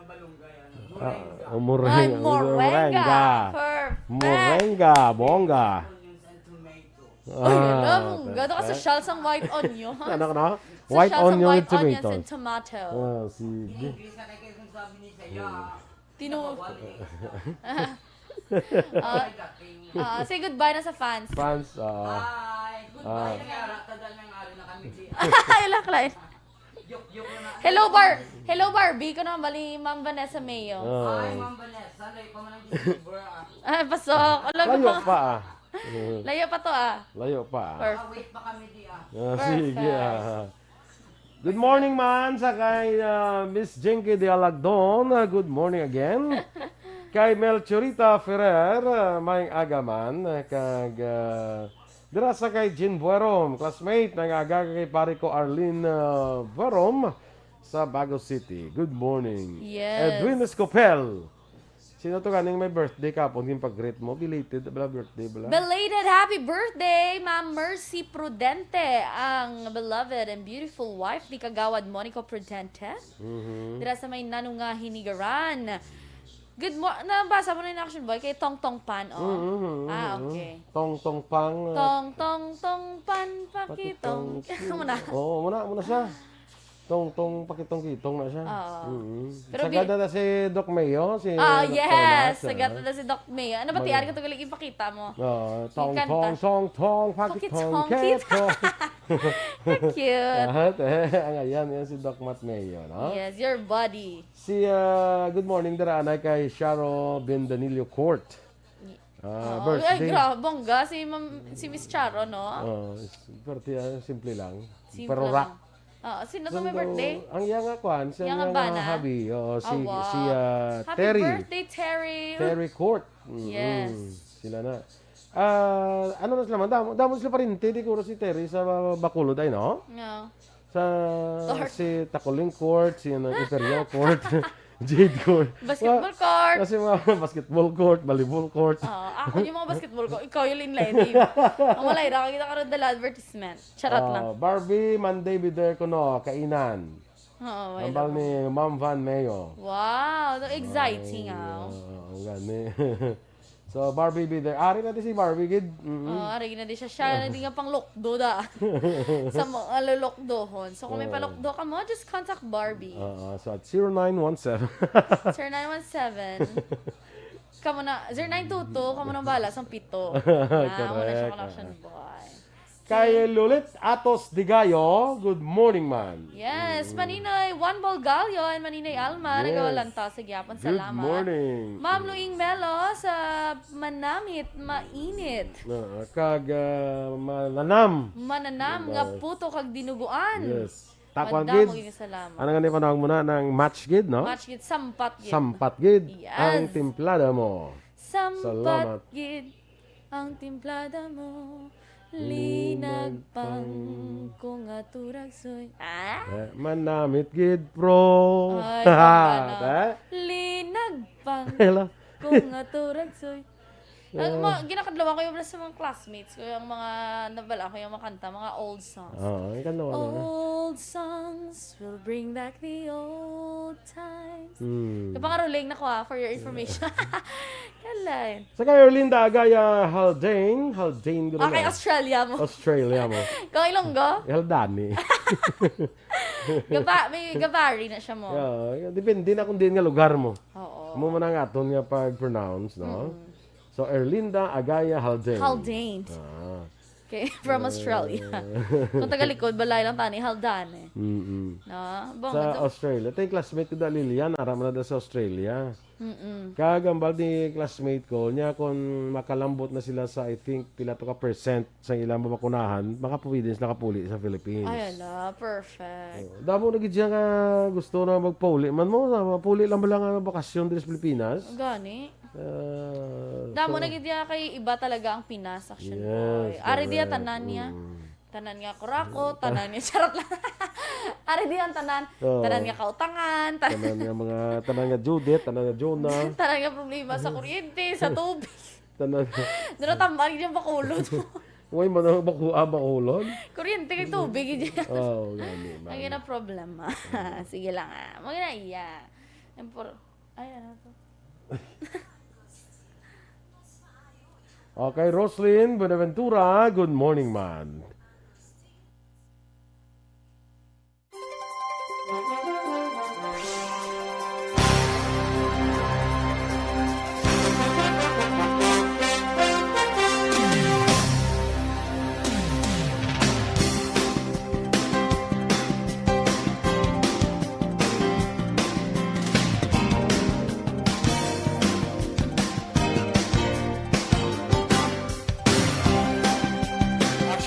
Ah, oh, moreng-, ah, morenga. Morenga. Perfect. Morenga, bongga. Ay, ah, ano, bongga. Ito ka sa shell sang white onion. Ano ka na? White onion with tomato. Sa shell sang white onions and tomato. Ah, sige. Tino-, ah, ah, say goodbye na sa fans. Fans, ah. Hi, goodbye. Ah. Nag-aara, tanda na nga, ari na kami di. Ay, laklay. Hello, Bar-, hello, Barbie. Ko naman bali, Ma'am Vanessa Mayo. Ah. Hi, Ma'am Vanessa. Layo pa man ang December, ah. Ah, pasok. Layo pa, ah. Layo pa to, ah. Layo pa, ah. Perfect. Ah, wait pa kami di, ah. Ah, sige, ah. Perfect. Good morning man sa kay, ah, Miss Jinky de Alagdon. Ah, good morning again. Kay Melchorita Ferrer, ah, maayong aga man. Ah, kag, ah, dira sa kay Jean Buerom, classmate, maayong aga kay pare ko Arlene, ah, Buerom sa Bago City. Good morning. Yes. Edwin Escopel. Sino to ganing may birthday kapon, yung pag-greet mo? Belated bala, birthday bala? Belated happy birthday, Ma'am Mercy Prudente, ang beloved and beautiful wife ni Kagawad Monico Prudente. Mhm. Dira sa may Nanunga, Hinigaran. Good mo-, nabasa mo na yung action boy kay Tong Tong Pan, oh. Mhm, mhm, ah, mhm. Okay. Tong Tong Pang, uh, Tong Tong Tong Pan Pakitong. Pakitong. Muna. Oo, muna, muna siya. Tong Tong Pakitong Kitong na siya. Oo. Mm-mm. Pero sagad bi- na si Doc Mayo, si Ah, Doc yes. Tomas, ah. Sagad na si Doc Mayo. Ano ba, Mag- tiyan ko to galing ipakita mo? Oo, Tong Tong Tong Tong Pakitong Pakitong Kitong. Kitong. Cute. Ah, te, ang ayan, yan si Doc Matt Mayo, no? Yes, your buddy. Si, ah, good morning, dara anay kay Sharo Bindanillo Court. Ah, oo, birthday. Ay, gra-, bongga si Ma'am, si Miss Charo, no? Oh, is-, birthday, ah, simple lang. Simple lang. Pero rock. Oo, sino to may birthday? Ang iya nga kwan, siya nga bana? Hubby. Oo, si, ah, wow, si, ah, Terry. Happy birthday, Terry. Terry Court. Mm, yes. Sila na. Ah, ano na sila man? Damo, damo sila parinti, di ko si Terry sa Bacolod ay, no? No. Sa, si Takuling Court, si, ano, Imperial Court, Jade Court. Basketball court. Kasi mga basketball court, volleyball court. Oo, ako yung mga basketball ko. Ikaw yung Lin Lady. Ang walay ra, kita karon dala advertisement. Charot lang. Ah, Barbie, Monday, be there ko, no, kainan. Oo, wala. Ambal ni Ma'am Van Mayo. Wow, so exciting, ah. Ay, ah, ang gani. So, Barbie be there. Ari na di si Barbie, gid. Mm-mm. Oh, ari na di siya. Siya na di nga pang lokdo da. Sa mga lolokdohon. So, kung may palokdo ka mo, just contact Barbie. Oo, so at zero nine one seven. Zero nine one seven. Kamo na, zero nine two two, kamo nang bahala sa pito. Ah, wala siya. Correct. Connection, boy. Kay Lulit Atos Digayo, good morning, man. Yes, mm. Maninoy Juan Bolgallo and Maninoy Alma, yes, nagawalanta sa gyapon. Good salamat. Morning. Ma'am Luing Melo sa Manamit, Mainit. Ah, kag, ah, Mananam. Mananam nga puto kag dinuguan. Yes. Takwan gid. Madamo gid salamat. Ano nga ni panawag mo na ng match gid, no? Match gid, sampat gid. Sampat gid. Yes. Ang timplada mo. Sampat gid. Salamat. Ang timplada mo, linagpang ko nga turagsoy. Ah? Eh, manamit gid, pro. Ay, bongga na. Eh? Linagpang ko nga turagsoy. Ang mga, ginakadlawan ko yung sa mga classmates ko, yung mga nabala ko, yung mga kanta, mga old songs. Oo, yung kanta, ano na. Old songs will bring back the old times. Hmm. Kapangaruling na ko, ah, for your information. Kalan. Sa kay Erlinda Agaya Haldane, Haldane gud. Ah, kay Australia mo. Australia mo. Kung Ilonggo? Haldani. Gaba, may gabari na siya mo. Yeah, depende na kung diin nga lugar mo. Oo. Amo man ang aton nga pag-pronounce, no? Mm-hmm. So, Erlinda Agaya Haldane. Haldane. Ah. Okay, from Australia. Kung tagalikod, balay lang tani, Haldane. Mm-mm. No? Bong, Sa ito- Australia. Tay classmate ko da Lilian, ara man na da sa Australia. Mm-mm. Kag ang bald ni classmate ko, niya kung makalambot na sila sa, I think, pila to ka percent sa ilang mabakunahan, makapwede sila kapuli sa Philippines. Ay, ala, perfect. Oh, damo na gid siya nga gusto na magpauli man mo, sa mapuli lang ba lang ang bakasyon diri sa Pilipinas? Gani. Ah, Damo so, na gid ya kay iba talaga ang Pinas, action Yes, boy. Ari diya correct. tanan niya. Mm. Tanan nga kurakot, tanan nga charot lang. Ari diya ang tanan. Oo. Tanan nga kautangan, tanan, Tanan nga mga, tanan nga Judith, tanan nga Jonah. tanan nga problema sa kuryente, sa tubig. Tanan. Doon na tambal yung bakulod mo. Uy, man ang baku-, ah, bakulon? Kuryente kay tubig, diya. Oo, gani, Ang man. yun ang problema. Sige lang, ah. Mga na iya. Ang por-, ay, ano to? Okay, Roslyn Buenaventura, good morning, man.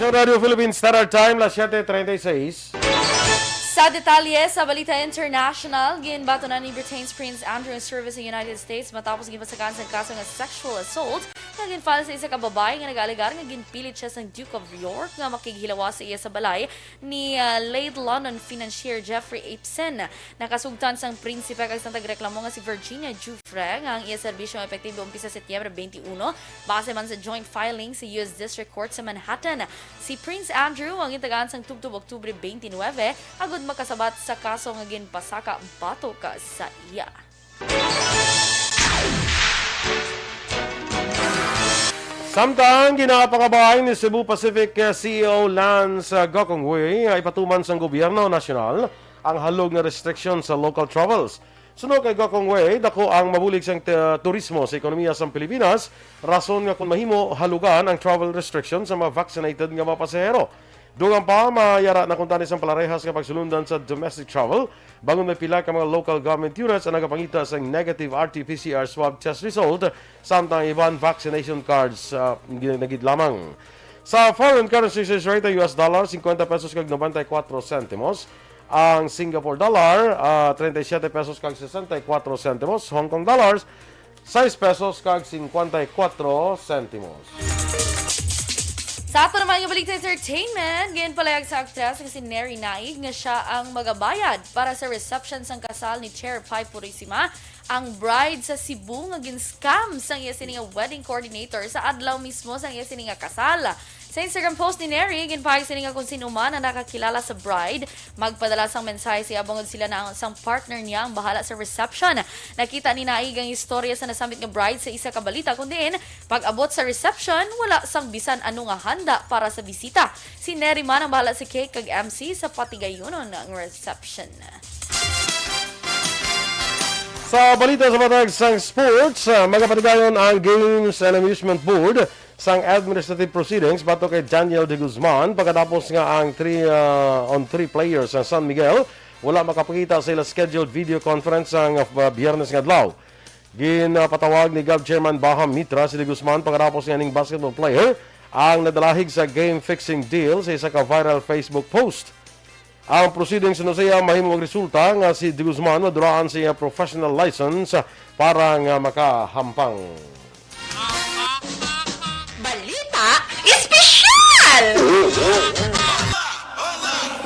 Action Radio Philippines Standard Time, las siete treinta y seis. Sa detalye sa Balita International, ginbaton na ni Britain's Prince Andrew ang service sa United States matapos ginpasakaan sang kaso nga sexual assault nga ginfile sa isa ka babayi nga nag-alegar nga ginpilit siya sang Duke of York nga makighilawas sa iya sa balay ni, ah, late London financier Jeffrey Epstein. Nakasugtan sang prinsipe kag sang tagreklamo nga si Virginia Giuffre nga ang iya serbisyo nga epektibo umpisa Setyembre twenty-one, base man sa joint filing sa U S District Court sa Manhattan. Si Prince Andrew ang gintagaan sang tubtob Oktubre twenty-nine agud makasabat sa kaso nga ginpasaka batok sa iya. Samtang ginapangabay ni Cebu Pacific, eh, C E O Lance, eh, Gokongwei, eh, ipatuman sang gobyerno nasyonal ang halog nga restriction sa local travels. Suno kay Gokongwei, dako ang mabulig sang, eh, turismo sa ekonomiya sang Pilipinas, rason nga kon mahimo, halugan ang travel restriction sa mga vaccinated nga mga pasahero. Dugang pa, mayara na kuntani sang palarehas nga pagsulundan sa domestic travel, bangod may pila ka mga local government units ang nagapangita sang negative R T P C R swab test result, samtang iban vaccination cards, ah, gi-, na gid lamang. Sa foreign currency exchange rate, ang U S dollar, cincuenta pesos kag noventa y cuatro centimos. Ang Singapore dollar, ah, treinta y siete pesos kag sesenta y cuatro centimos. Hong Kong dollars, sais pesos kag cincuenta y cuatro centimos. Sa ato naman nga balita entertainment, ginpalayag sa aktres nga si Neri Naig nga siya ang magabayad para sa reception sang kasal ni Chair Pie Purisima, ang bride sa Cebu nga gin-scam sang iya sini nga wedding coordinator sa adlaw mismo sang iya sini nga kasal. Sa Instagram post ni Neri, ginpahayag sini nga kung sino man ang nakakilala sa bride, magpadala sang mensahe sa iya bangod sila na ang sang partner niya ang bahala sa reception. Nakita ni Naig ang istorya sa nasambit nga bride sa isa ka balita, kun diin, pag-abot sa reception, wala sang bisan ano nga handa para sa bisita. Si Neri man ang bahala sa cake kag M C sa patigayunon nga reception. Sa balita sa matag sang sports, ah, magapatigayon ang Games and Amusement Board sang administrative proceedings batok kay Daniel De Guzman pagkatapos nga ang three, ah, on three players sa San Miguel wala makapakita sa ila scheduled video conference sang, ah, Biyernes nga adlaw. Ginpatawag ni Gov Chairman Baham Mitra si De Guzman pagkatapos nga ning basketball player ang nadalahig sa game-fixing deal sa isa ka viral Facebook post. Ang proceedings, suno sa iya, mahimo magresulta nga si De Guzman maduraan sa iya professional license para nga makahampang. Balita Espesyal!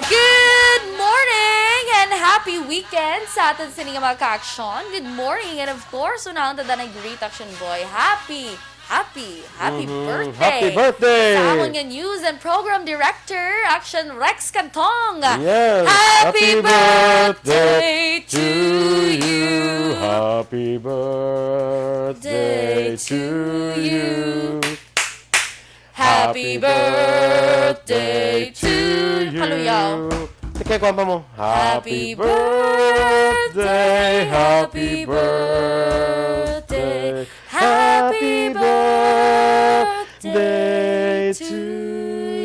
Good morning and happy weekend sa aton sini nga mga ka-aksyon. Good morning and of course, unahon ta danay great action boy. Happy Happy, happy Mhm. birthday Happy birthday! sa amon nga News and Program Director, Action Rex Cantong. Yes. Happy Happy birthday birthday to to you. you. Happy birthday Day to to you. you. Happy birthday to you. Kaluyaw. Tikay ko pa mo. Happy Happy birthday, birthday, happy happy birthday, birthday, happy happy birthday birthday to to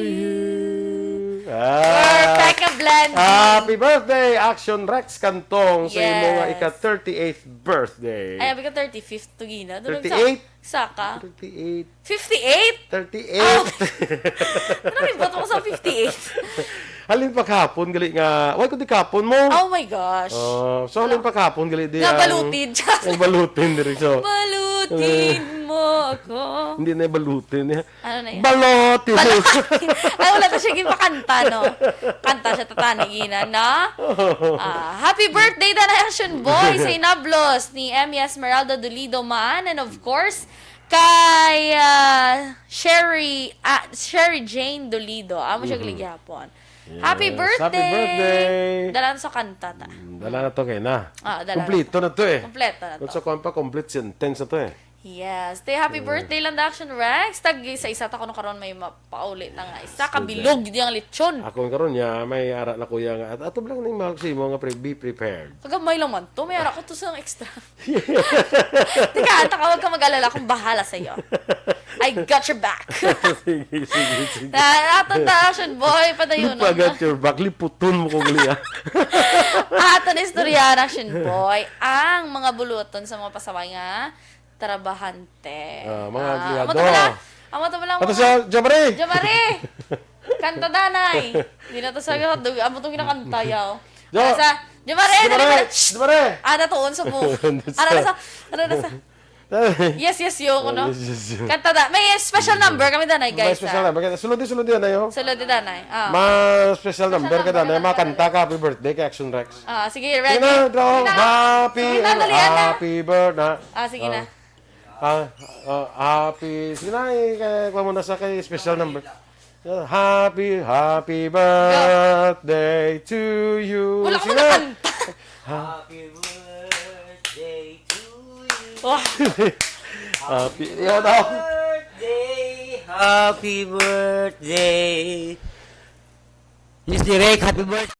you. Ah. Perfect nga blending. Happy birthday, Action Rex Cantong, sa imo nga Yes. ika thirty-eighth birthday. Ay, abi ka thirty-fifth to gina. Doon sa, Thirty-eight? Saka? Thirty-eight. Fifty-eight? Thirty-eight. Oh, grabe, ba't ako sa fifty-eight? Halin pa kahapon, gali nga, why ko di kahapon mo? Oh my gosh. Oh, so halin Wala. pa kahapon, gali di Nga ang balutin. Ang balutin diri, so. Balutin Eh. mo ako. Hindi na balutin, eh. Ano na yan? Balutin. Balutin. Ay, wala to siya ginpakanta, no? Kanta siya, tatani, gina, no? Ah, happy birthday, Dana Action Boy, sa inablos ni Emmy Esmeralda Dolido man, and of course, kay, ah, Sherry, ah, Sherry Jane Dolido. Amo siya Mhm. gali gihapon. Yes, Happy happy birthday! birthday! Dala na sa kanta ta. Mm, dala na to kay na. Ah, dala na Kompleto to. na to eh. Kompleto na Kung to. sa kuwan pa, complete sentence na to eh. Yes. Te, happy Yeah. birthday lang, Action Rex. Tag isa-isa ta kuno karon may mapauli ta nga isa. Yes, Kabilog good. Di ang lechon. Ako karon niya, may ara na kuya nga. At ato lang ning mahal sa imo nga pre, be prepared. Kagamay lang man to. May ara ko to sa extra. Teka, taka, huwag ka mag-alala. Akong bahala sa'yo. I got your back. Sige, sige, sige. Na, aton ta, Action Boy, padayon Lipa na. got your back. Liputon mo ko gali, ah. Aton istorya, Action Boy, ang mga buluton sa mga pasaway nga trabahante. Ah, mga Ah, empleyado. amo to pala. Amo to pala, Ato mga sa Jomari. Jomari! Kanta, danay. Di na to sa hotdog. Amo tong ginakanta, yaw. Jo- Ano sa? Jomare, Jomare, dali, dali. Shh! Jomare. Ah, natuon sa buhok. Ano na sa? Ano na sa? Yes, yes, yo, Oh, kuno. yes, yes, yo. Kanta da. May special number kami, danay, May guys, special ah. number. Kaya sulod, sulod yan, ayo. Sulod, danay. Ah. Ma special Special number ka number danay. ka Makanta danay. ka, happy birthday kay Action Rex. Ah, sige, ready? Sige na, draw. Sige na. Happy, Sige na, dali, ana. happy birthday. Ah, sige na. Ah, ah, happy. Sige na, eh, kay, kuha mo na sa kay special number. Happy, happy birthday to you. Wala ka Sige na. nakanta. Ha- Happy birthday to you. Oh. Happy, Happy yun daw. birthday, happy birthday. Miss Direk, happy birthday.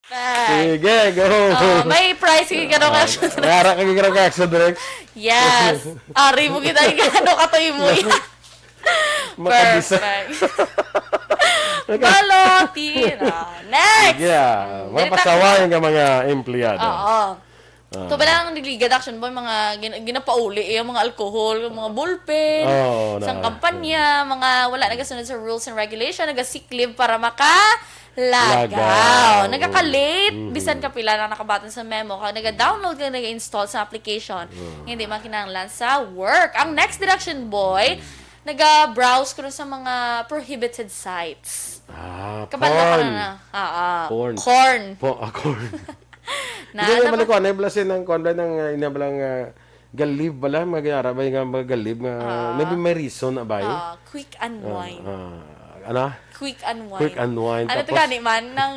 Perfect. Sige, go. Oh, may prize ka daw, Ah, Action Rex. May ara ka daw, Action Rex. Yes. Ari mo kita, ano ka to, imo yan? Makabisa. Perfect. Balotin. Ah, next. Sige, ah. Mga Dili ta- pasaway nga mga empleyado. Oo. Ah. Ito ba lang ang nagligad, Action Boy, mga gin-, ginapauli, yung mga alcohol, yung mga ballpen, Oo, isang na. kampanya, mga wala nagasunod sa rules and regulation, naga-sick leave para makalagaw. Lagaw. Nagaka-late, Mhm. bisan kapila na nakabaton sa memo, kag naga-download kag naga-install sa application, Mm. hindi man kinahanglan sa work. Ang next, Action Boy, naga-browse ko sa mga prohibited sites. Ah, Kabalo ka porn. na na. Ah, ah. Porn. Corn. Po-, ah, corn. Na, Hindi, ano may ba? Balik ko, ano yung blessing ng corn, ng, uh, ina ba lang, uh, galib bala, mga ginara ba yung mga galib nga, Ah. maybe may reason na ba, eh? Ah, quick unwind. Ah, ah, ano? Quick unwind. Quick unwind, Ano to tapos gani man? Nang,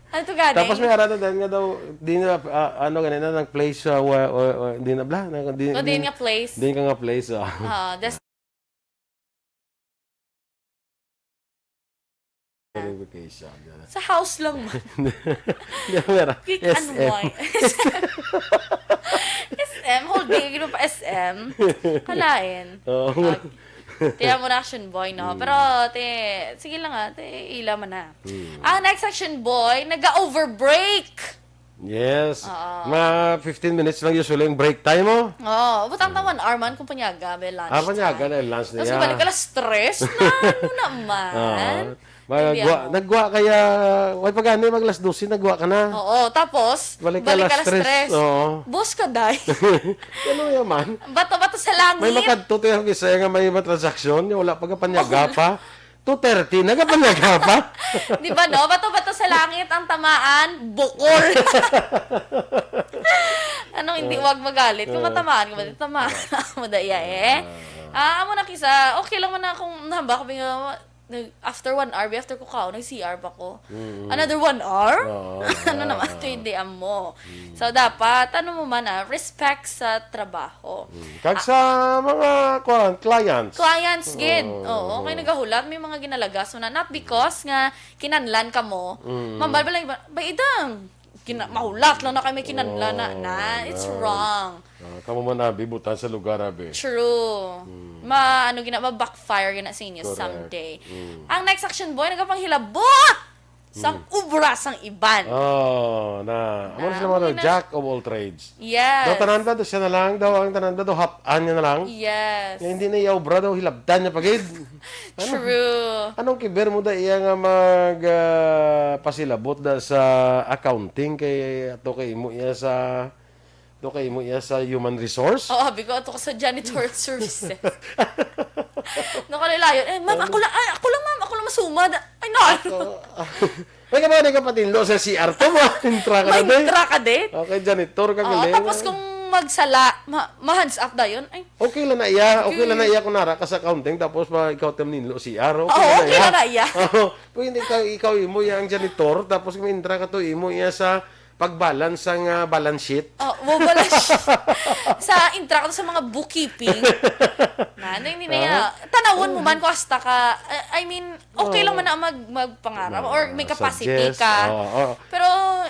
ano to gani? Tapos may ara na din nga daw, di na, ah, ano gani na, ng place, ah, wa-, wa-, wa-, di na bla, na, di, O, di di, nga place. di ka nga place, ah. Ah, des- Sa house lang man. Hindi, meron. Quick S M. Unwind. S M, whole day, gino pa S M. Kalain. Oo. Ah, tiyan mo na, Action Boy, no? Hmm. Pero, te, sige lang, ah, te, ila man na. Hmm. Ang next, Action Boy, naga-overbreak. Yes. Oo. Mga fifteen minutes lang usually ang break time mo. Oo, but ang one hour man kung panyaga, may lunch Ah, panyaga time. Na yung lunch Tapos niya. Balik ka alas tres na, ano naman? Oo. Hindi Magwa, ako. Nagwa kaya, way pa gani, mag alas dose, nagwa ka na. Oo, tapos, Balik ka balik ka alas alas tres. Tres. Oo. Boss ka, day. Ano yaman? Bato-bato sa langit. May makadto to yung isa nga may iba transaksyon, yung wala pa kapanyaga pa. Two thirty, nagapanyaga pa. Di ba, no? Bato-bato sa langit ang tamaan, bukol. Anong hindi, wag magalit? Kung matamaan ka ba, tamaan mo da iya eh. Ah, amo na kisa, okay lang man na kung nahamba ko, bingo, nag-, after one hour, after ko kao, nag-C R pa ko. Mm. Another one hour? Oo, Ano naman, ah. Ito hindi amo. So, dapat, ano mo man ah, respect sa trabaho. Mm. Kag sa mga, kuwan, clients. Clients gid. Oo, Oo, oo. Kay nagahulat, may mga ginalagas mo na. Not because nga kinanlan ka mo. Mm. Mambal ba lang, ba, idang, kina-, mahulat lang na kay may kinanlan na. Oo, Na, it's na. Wrong. Ah, kamo man, abi, butang sa lugar, abi. True. Mm. Ma, ano gina, ma-backfire gina sa inyo Correct. Someday. Mm. Ang next action boy, nagapanghilabot sang Hmm. obra sang iban. Oh, na. Amo Na, sila mga amo na. Jack of all trades. Yes. Daw tanan ba, daw siya na lang, daw ang tanan ba, daw hap-an niya na lang. Yes. Nga hindi na iya obra, daw hilabtan niya pagid. Ano? True. Anong kiber mo da iya nga mag, ah, pasilabot da sa accounting kay ato kay imo iya sa, ato kay imo iya sa human resource? Oo, abi ko, ato ka sa janitorial services. Nakalilayon. Eh, ma'am, Ano? ako lang, ay, ako lang, ma'am, ako lang masumad. Ay, no. Ako, may ka ba, di ka patinlo sa C R to mo? Intra ka na, May day. Intra ka, day. Okay, janitor ka, Oo, galing. Tapos kung magsala, ma-, ma-hands up dayon. Ay. Okay lang na iya. Okay Okay. lang na iya kung nara ka sa accounting, tapos pa ikaw tam ninlo C R. Okay Oo, lang na okay iya. lang na iya. Oo. Pwede ikaw, ikaw imo iya ang janitor, tapos kung intra ka to, imo iya sa pagbalance sang, ah, balance sheet. Oh, mo balance sheet. Sa intra ka to sa mga bookkeeping. Na, ano, hindi na iya. Ah. Tanawon mo man kung hasta ka, I, I mean, okay lang Oo. man na mag-, magpangarap Oo, or may capacity suggest. ka. Oo, oo. Pero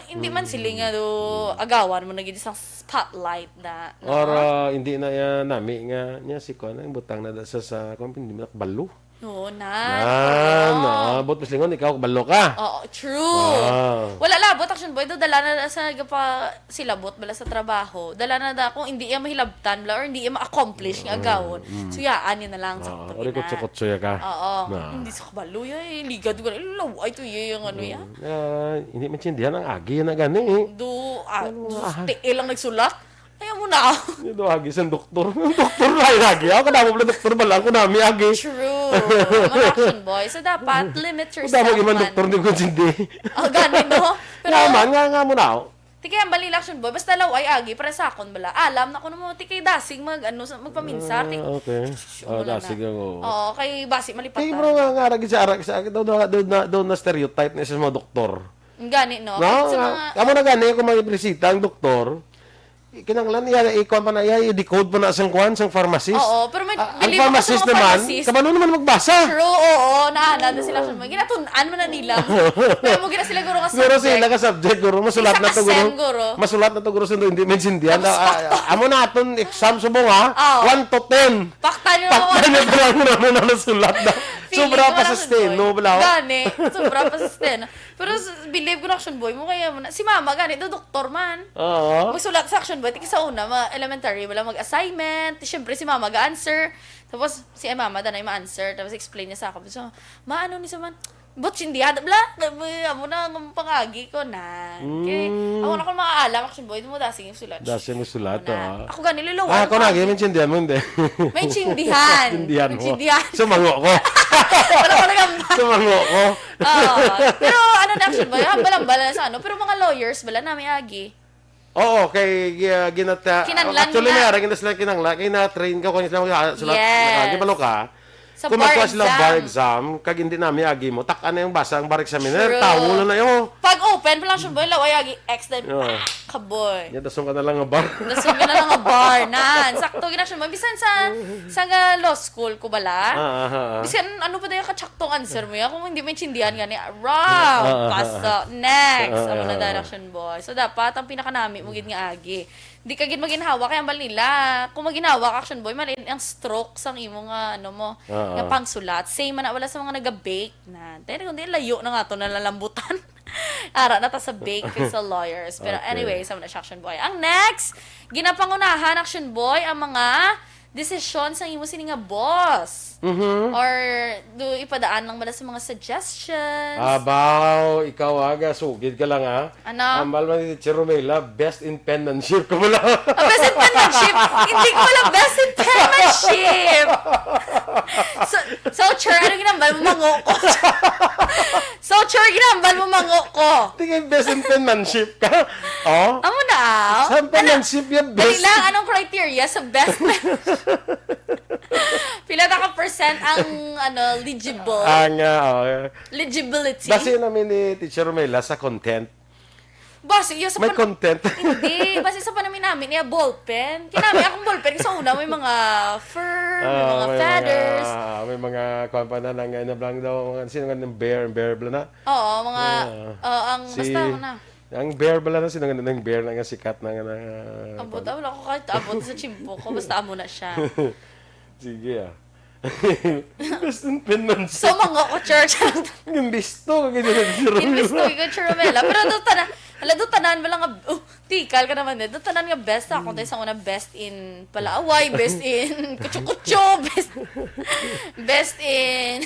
hindi man Mm. sila nga do Mm. agawan mo na gid isang spotlight na, no? Or, ah, hindi na iya nami nga, niya si kuan, ang butang na da sa, sa, kuan, hindi man kabalo. Oo, na. Na, Oo. na. But mas lingon, ikaw, kabalo ka. Oo, true. Ah. Wala labot, action boy, do dala na sa gapa silabot bala sa trabaho. Dala na da kung hindi iya mahilabtan bala or hindi iya ma-accomplish nga Mm, agawon. mm. Suyaan niya na lang sa Ah, pagina. Ori kutso-kutso ya ka. Oo. Na. Hindi sa kabalo ya, eh. Ligad ko na, laway to iya yung ano ya. Mm. Ah, hindi maintindihan ang agi na gani, eh. Do, ah, Ano, do, ah. tiil lang nagsulat. Ayaw mo na. Hindi do agi sa doktor. Ang doktor na yung agi. Ako na mo pala doktor bala. Ako nami agi. True. Mga action boy. So, dapat limit Ang yourself damo iman man. doktor ni Kunsindi. Oh, gani, no? Pero Nga man, nga, nga mo na. Tikay ang bali action boy, basta laway agi, para sa akon bala. Alam na ko na mo, tikay dasig mag, ano, sa, magpaminsar, tik-, Ah, okay. Shh, Ah, wala dasig na. ang, oo. Oo, kay basi malipatan. Kay bro nga, nga, arag sa, arag sa, daw, daw, daw, na, daw na stereotype na sa mga doktor. Gani, no? No? Kahit sa Nga, mga amo na gani, kung may bisita ang doktor, kinanglan iya, ikuan pa na iya, i-decode pa na sang kuan, sang pharmacist. Oo, pero may Ah, ang believe ako sa pharmacist mga naman, pharmacist. kabalo naman magbasa. True, oo, naanad na sila sa mga, ginatun-an man na nila. Pero mo gina sila guro nga Siguro subject. sila ka subject, guro. Masulat Isa na to, ka guro. sem, guro. Masulat na to, guro, sundo, hindi maintindihan. Tapos Ah, ah, pakta. amo na aton exam subong, ha? Oo. One to ten. Pakta niyo Pakta naman. niyo pala, guro, mo na nasulat na. Feeling Sobra ko pa sa lang, Steno, boy. bala. Gani, sobra pa sa Steno. Pero s-, believe ko na action boy mo, kaya mo na. Si mama, gani, do doktor man. Oo. Magsulat sa action boy, tiki sa una, mga elementary, wala mag-assignment. Siyempre, si mama ga-answer. Tapos, si ay mama, danay ma-answer. Tapos, explain niya sa akin. So, maano ni sa man? But hindi, ada, bla, kaya mo na, ang pangagi ko na. Okay? Mm. Ako na kung makaalam, action boy, mo dasing yung sulat. Dasing yung sulat, Ako na. ah. Ako gani, lulawan Ah, ako ko. na, gani, maintindihan mo, hindi? Maintindihan. Maintindihan mo. Maintindihan. Sumango ko. Wala ko nagamba. Sumango ko. Oo. Pero ano na action ba? Hambal-hambal na sa ano. Pero mga lawyers, bala na may agi. Oo, kay, uh, ginata-, Kinanlan actually, na. may ara, gina sila kinangla, kay na-train ka, kung sila, sila, Yes. nakagibalo ka. Sa Kung bar magkuha sila exam. bar exam, kag hindi nami agi mo, tak-an na yung basa ang bar examiner, True. tawo na na yun. Pag open pa lang siya, boy, laway agi, X din. Oo. Ah, kaboy. Yan, dasong ka na lang nga bar. Dasong ka na lang nga bar. Nan, sakto, gina siya, boy. Bisan sa, sa nga law school ko bala. Ah, ah, ah, ah. Bisan ano pa tayo ka tong answer mo yan, kung hindi maintindihan nga ni, wrong, Ah, ah, ah, paso, ah. next, Ah, amo na ah, ah. direction boy. So, dapat ang pinakanami mo gid nga agi. Di ka gid maginhawa kay ambal nila. Kung maginhawa ka, action boy, malin ang stroke sang imo nga, ano mo, Ah, nga ah. pangsulat. Same man na wala sa mga naga-bake na. Tayo na kundi layo na nga to nalalambutan. Ara na ta sa bake sa lawyers. Pero Okay. anyway, sa mga Action Boy. Ang next, ginapangunahan, Action Boy, ang mga desisyon sa imo sini nga boss. Mhm. Or do ipadaan lang bala sa mga suggestions? Abaw, ikaw aga, sugid ka lang ha. Ano? Ambal man ni Teacher Romela, best in penmanship ka pala. Ah, best in penmanship? Hindi ko pala best in penmanship. So, so, Char, ano ginambal mo, mango ko? So, Char, ginambal mo, mango ko. Tingin best in penmanship ka? Oh? Amo na, ah. Sa Ano? penmanship yung Dali best. lang, anong criteria sa best penmanship? Pila na ka percent ang, ano, legible? Ang, ah, oh, Legibility? Base namin ni Teacher Romela sa content. Base, iya sa May pan- content. Hindi. Base sa panami namin, iya ballpen. Kinami akong ballpen. Sa una, may mga fur, may Ah, mga may feathers. mga, may mga, kuwan pa na, nang, ano, blang daw, mga, sino nga ng bear, bear bla na? Oo, mga, Ah. oo, ang, Si, basta mo na. ang bear bla na, sino nga ng bear na nga sikat na nga na, Abot, ah, wala ko kahit abot sa chimpo ko. Basta amo na siya. Sige, ah. Best in penmanship. So, mango ko, church. Imbisto ka ganyan, Sir Romel. Imbisto ko, Sir Romel, ah. Pero do tanan, ala, do tanan, wala nga, oh, tikal ka naman, eh. Do tanan nga best ako, tayo sa una, best in palaaway, best in kutso-kutso, best, best in,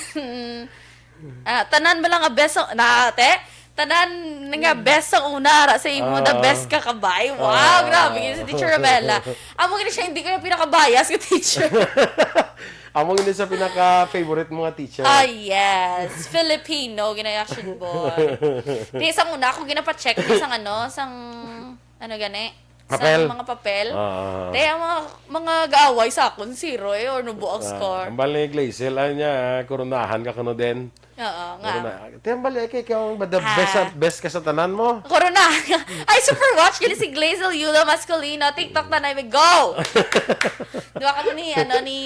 ah, tanan, wala nga best sa, na, te, tanan nga best sa una, ara sa imo, the Ah. best ka kabay. Wow, Ah. grabe, yun si Teacher Romela. Amo gani siya, hindi ko yung pinakabayas ko, teacher. Amo gani sa pinaka-favorite mo nga teacher. Ah, yes. Filipino, gina-action boy. Di, sang una, ako ginapacheck, di, sang ano, sang, ano gani? Papel. Sang mga papel. Ah. Te, ang mga, mga gaaway sa akon, zero eh, or no, buang Ah, score. Ang bali ni Glazel, ano niya, ah, koronahan ka kuno din. Oo, nga. Ano na, te, ang bali, ay, kay ikaw, ang the Ah. best, sa, best ka sa tanan mo. Corona. Ay, super watch, gini si Glazel Yulo Masculino. TikTok na na, go! Diba ka mo ni, ano, ni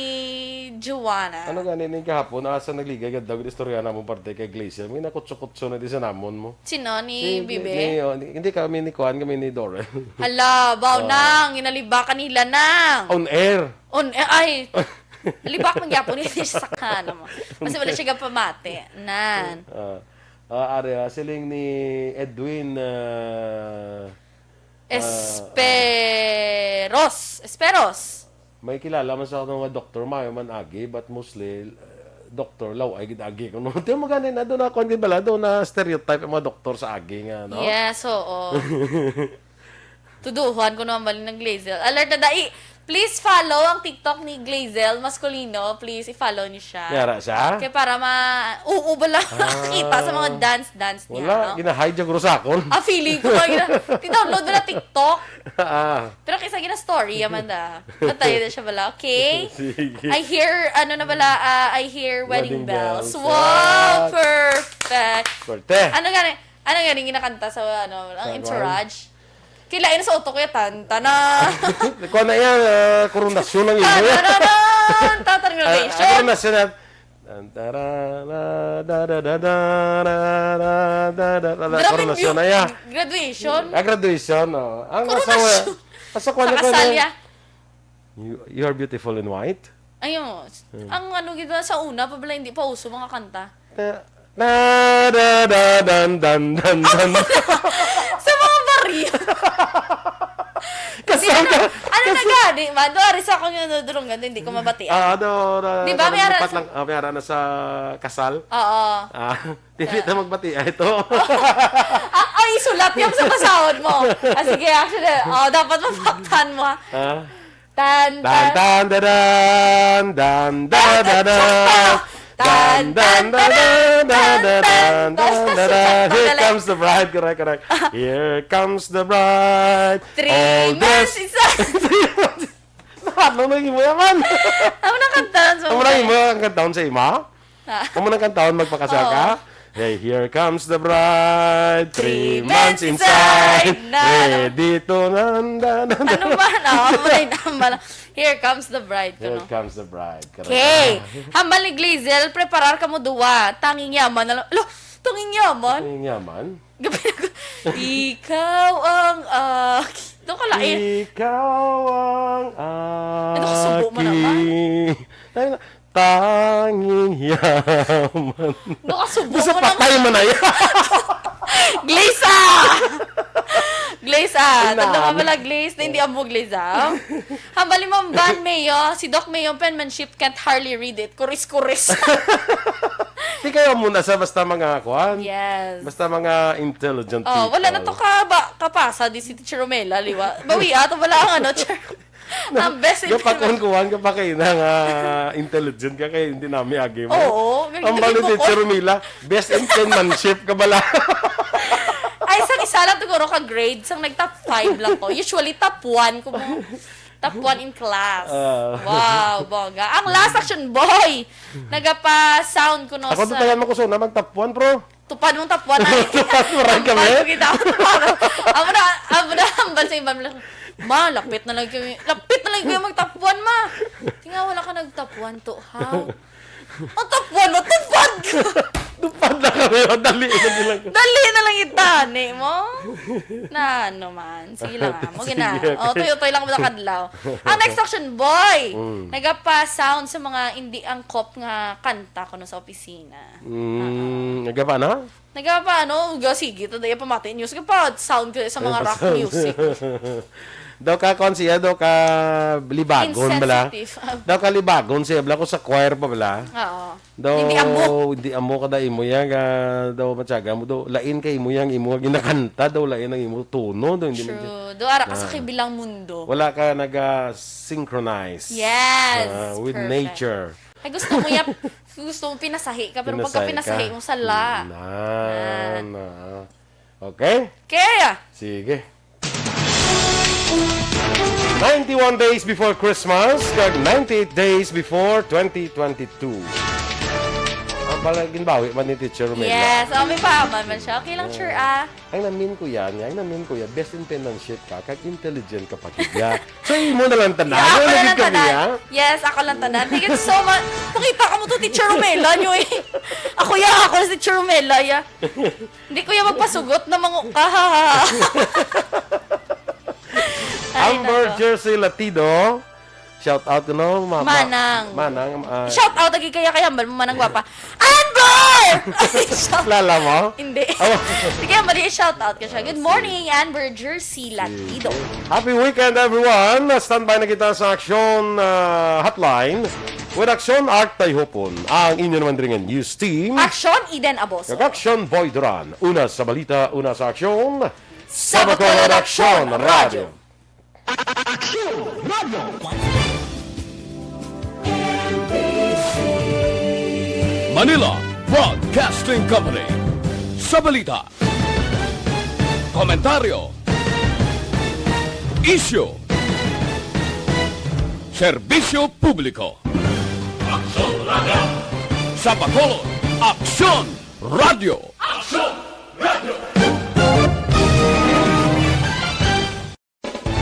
Joanna? Ano gani, ning kahapon, asa nagligay ka daw, istorya na mong parte kay Glazel. May nakutso-kutso na di sa namon mo. Sino? Ni Ni, Bibe? ni, ni, oh, ni, hindi kami ni Kuan, kami ni Dorel. Hala, baw Oo. nang, inaliba kanila nang. On air. On air, ay. Libak man gyapon ni siya sa kana mo. Kasi wala siya gapamati. Nan. Ah, ah, ari, ah, siling ni Edwin, ah, ah, Esperos. Esperos. May kilala man sa akong mga doktor, maayo man agi, but mostly, uh, doktor, law-ay gid agi. Kung ano, di mo gani na, doon na, kuwan gid bala, doon na stereotype ang mga doktor sa agi nga, no? Yes, oo. Tuduhan ko naman bali ng Glazel. Alert na dai. Please follow ang TikTok ni Glazel Masculino. Please, i-follow niyo siya. Yara siya? Kaya para ma-, oo, bala, Ah. kita sa mga dance-dance niya, Wala, no? gina-hide yung rusakon. Ah, feeling ko, mga gina-, ti-download mo na TikTok. Ah. Pero kaysa gina-story, yaman na. Matay na siya bala, okay? Sige. I hear, ano na bala, ah, I hear wedding Wedding bells. bells. Wow, Ah. perfect. Swerte. Ano gani, ano gani ginakanta sa, ano, ang Sa entourage? Kila yun sa utok ko, tan, tana. Kuha na yan, ah, koronasyon ang imo. Tan, tan, tan, tan, Ah, koronasyon. Koronasyon na. Tan, tara, da, da, da, da, da, da, da, da, da, da, da, Grabe, koronasyon na ya. Graduation? Ah, graduation, oh. Ang Koronasyon. asawa, asa ko Sa na ko kasal na? ya? You, you are beautiful in white? Ayun. Hmm. Ang ano, gid ba, sa una pa bala, hindi pa uso mga kanta. Ta-, da, da, da, dan, dan, dan, dan. Sa mga barya. Kasi Hindi, ano, ano na gani, ma? Doon, ari sa akong yung dulungan, hindi ko mabati. Ah, ano, na, Di ba, na, may ara dapat sa lang, ah, may ara na sa kasal? Oo. Ah, hindi na magbati, ah, ito. Ah, ay, isulat yung sa pasahod mo. Ah, sige, actually, oh, dapat mapaktan mo, ah. Ah? Tan, Tan, tan. tan, da, dan, dan, da, da, da. Tan, Dan, dan, tan, da, tan, da, da, tan, da, tan, da, da, tan, da, da. tan, Here tan, comes the bride. Correct, correct. Here comes the bride. Three All months this inside. Three months. Ano nang imo yaman? Amo na kantahan sa Amo na mga imo ang kantahan sa ima? Ah. Amo nang kantahan magpakasal ka? Oo. Hey, here comes the bride. Three Three months months inside. inside. Na, na. Ready to nan, dan, dan, dan. Ano ba? No, amo na yung tama lang. Here comes the bride, Here kuno. comes the bride. Correct. Okay. Hambal ni Glazel, preparar ka mo duwa. Tanging yaman na lang. Lo, tanging yaman? Tanging yaman? Gabi na ko, ikaw ang aki-, doon ka lain. Ikaw ang Ano ka, subo mo aki-, naman? Tayo na, tanging yaman. Doon ka, subo Basta mo naman. patay mo na yan. Glaze, ah! Glaze, ah! Ay, Tanda ka naan. Pala, Glaze, na hindi amo Glaze, ah. Hambal ni Ma'am Van Mayo, si Doc Mayo, penmanship can't hardly read it. Kuris-kuris. Di kayo muna sa basta mga kuan. Yes. Basta mga intelligent Oh, wala na people. To ka ba, kapasa di si Teacher Romela, liwa. Bawi ato wala ang ano, Teacher. Ang best in Gapakon kuan ka pa kay na nga intelligent ka kay hindi nami agi mo. Oo, Ang hindi bali mo ni ko. Teacher Romela, best in penmanship ka bala. Ay, sang isa lang siguro ka grade, sang nag-top five lang ko. Usually, top one ko mo. Top one in class. Ah. Wow, bongga. Ang last action, boy! Nagapa-sound ko, no, Ako sa tayo mo ko so na mag-top one, bro. Tupad mong top one, ay. Tupad mo rin kami? Tupad ko kita. Tupad. Amo na, amo na, hambal sa iba. Ma, lapit na lang kami. Lapit na lang kami mag-top one, ma. Tinga, wala ka nag-top one to. How? Ang top one mo, tupad ka. Tupad na kami, oh, dali na nilang. Dali na lang itani mo. Na, ano man. Sige lang, ah. Mo Sige, gina. Okay. Oh, tuyo-tuyo lang mo kadlaw. Ang next action, boy. Mm. Nagapa-sound sa mga hindi angkop nga kanta kuno sa opisina. Mm, nagapa na? Nagapa, ano? Ga, sige, tada iya pamati news. Gapa-sound ko sa mga Ay, rock pa-sound. Music. Daw ka, kon siya, daw ka libagon bala. Insensitive. Daw ka libagon siya, bala ko sa choir pa bala. Oo. Daw, Hindi amo. Hindi amo ka da imo yan, ga, daw matyaga mo, daw, lain kay imo yang imo nga ginakanta, daw, lain ang imo tono, daw, hindi man True. Do ara ka sa Ah. Kibilang mundo. Wala ka naga-synchronize. Yes. Ah, with Perfect. Nature. Ay, gusto mo yap-, gusto mo pinasahi ka, pero pagka Pinasahi ka. Pinasahi mo, sala. Nan, Ah. ah. Okay? Kaya, Sige. Ninety-one days before Christmas, kag ninety-eight days before twenty twenty-two. Ang pala, ginbawi man ni Teacher Romela. Yes. Oh, may pahaman man siya. Okay lang, sure, ah. Ang namin ko yan, ang namin ko yan, best in penmanship ka, kag intelligent ka pa gid ya. So, imo na lang tanan. Yeah, Ano ako na lang lagi kami, tanan. ah? Yes, ako lang tanan. Thank you so much. Pakita ka mo to, Teacher Romela, nyo eh. Ako ya, ako si Teacher Romela, ya. Hindi ko ya magpasugot na mango ka, ha, ha, ha. Ay, Amber nako. Jersey Latido. Shout out, no? Ma-, ma-, Manang. Manang, ah, Shout out lagi kaya kay hambal mo, Manang Gwapa. Amber! Ay, shout Lala mo? Hindi. Oh. Sige, mali, shout out ka siya. Good Ah, morning, Amber Jersey Latido. Sige. Happy weekend, everyone. Standby na kita sa Aksyon, ah, Hotline with Aksyon Art Tayhopon, ang inyo naman diri nga news team. Aksyon, Eden Aboso. Kag Aksyon, Boy Duran. Una sa balita, una sa aksyon. Sa Bacolod Aksyon Radio. Aksyon Radio. Manila Broadcasting Company. Sa balita, komentaryo, isyu, serbisyo publiko. Aksyon Radio. Sa Bacolod, Aksyon Radio. Aksyon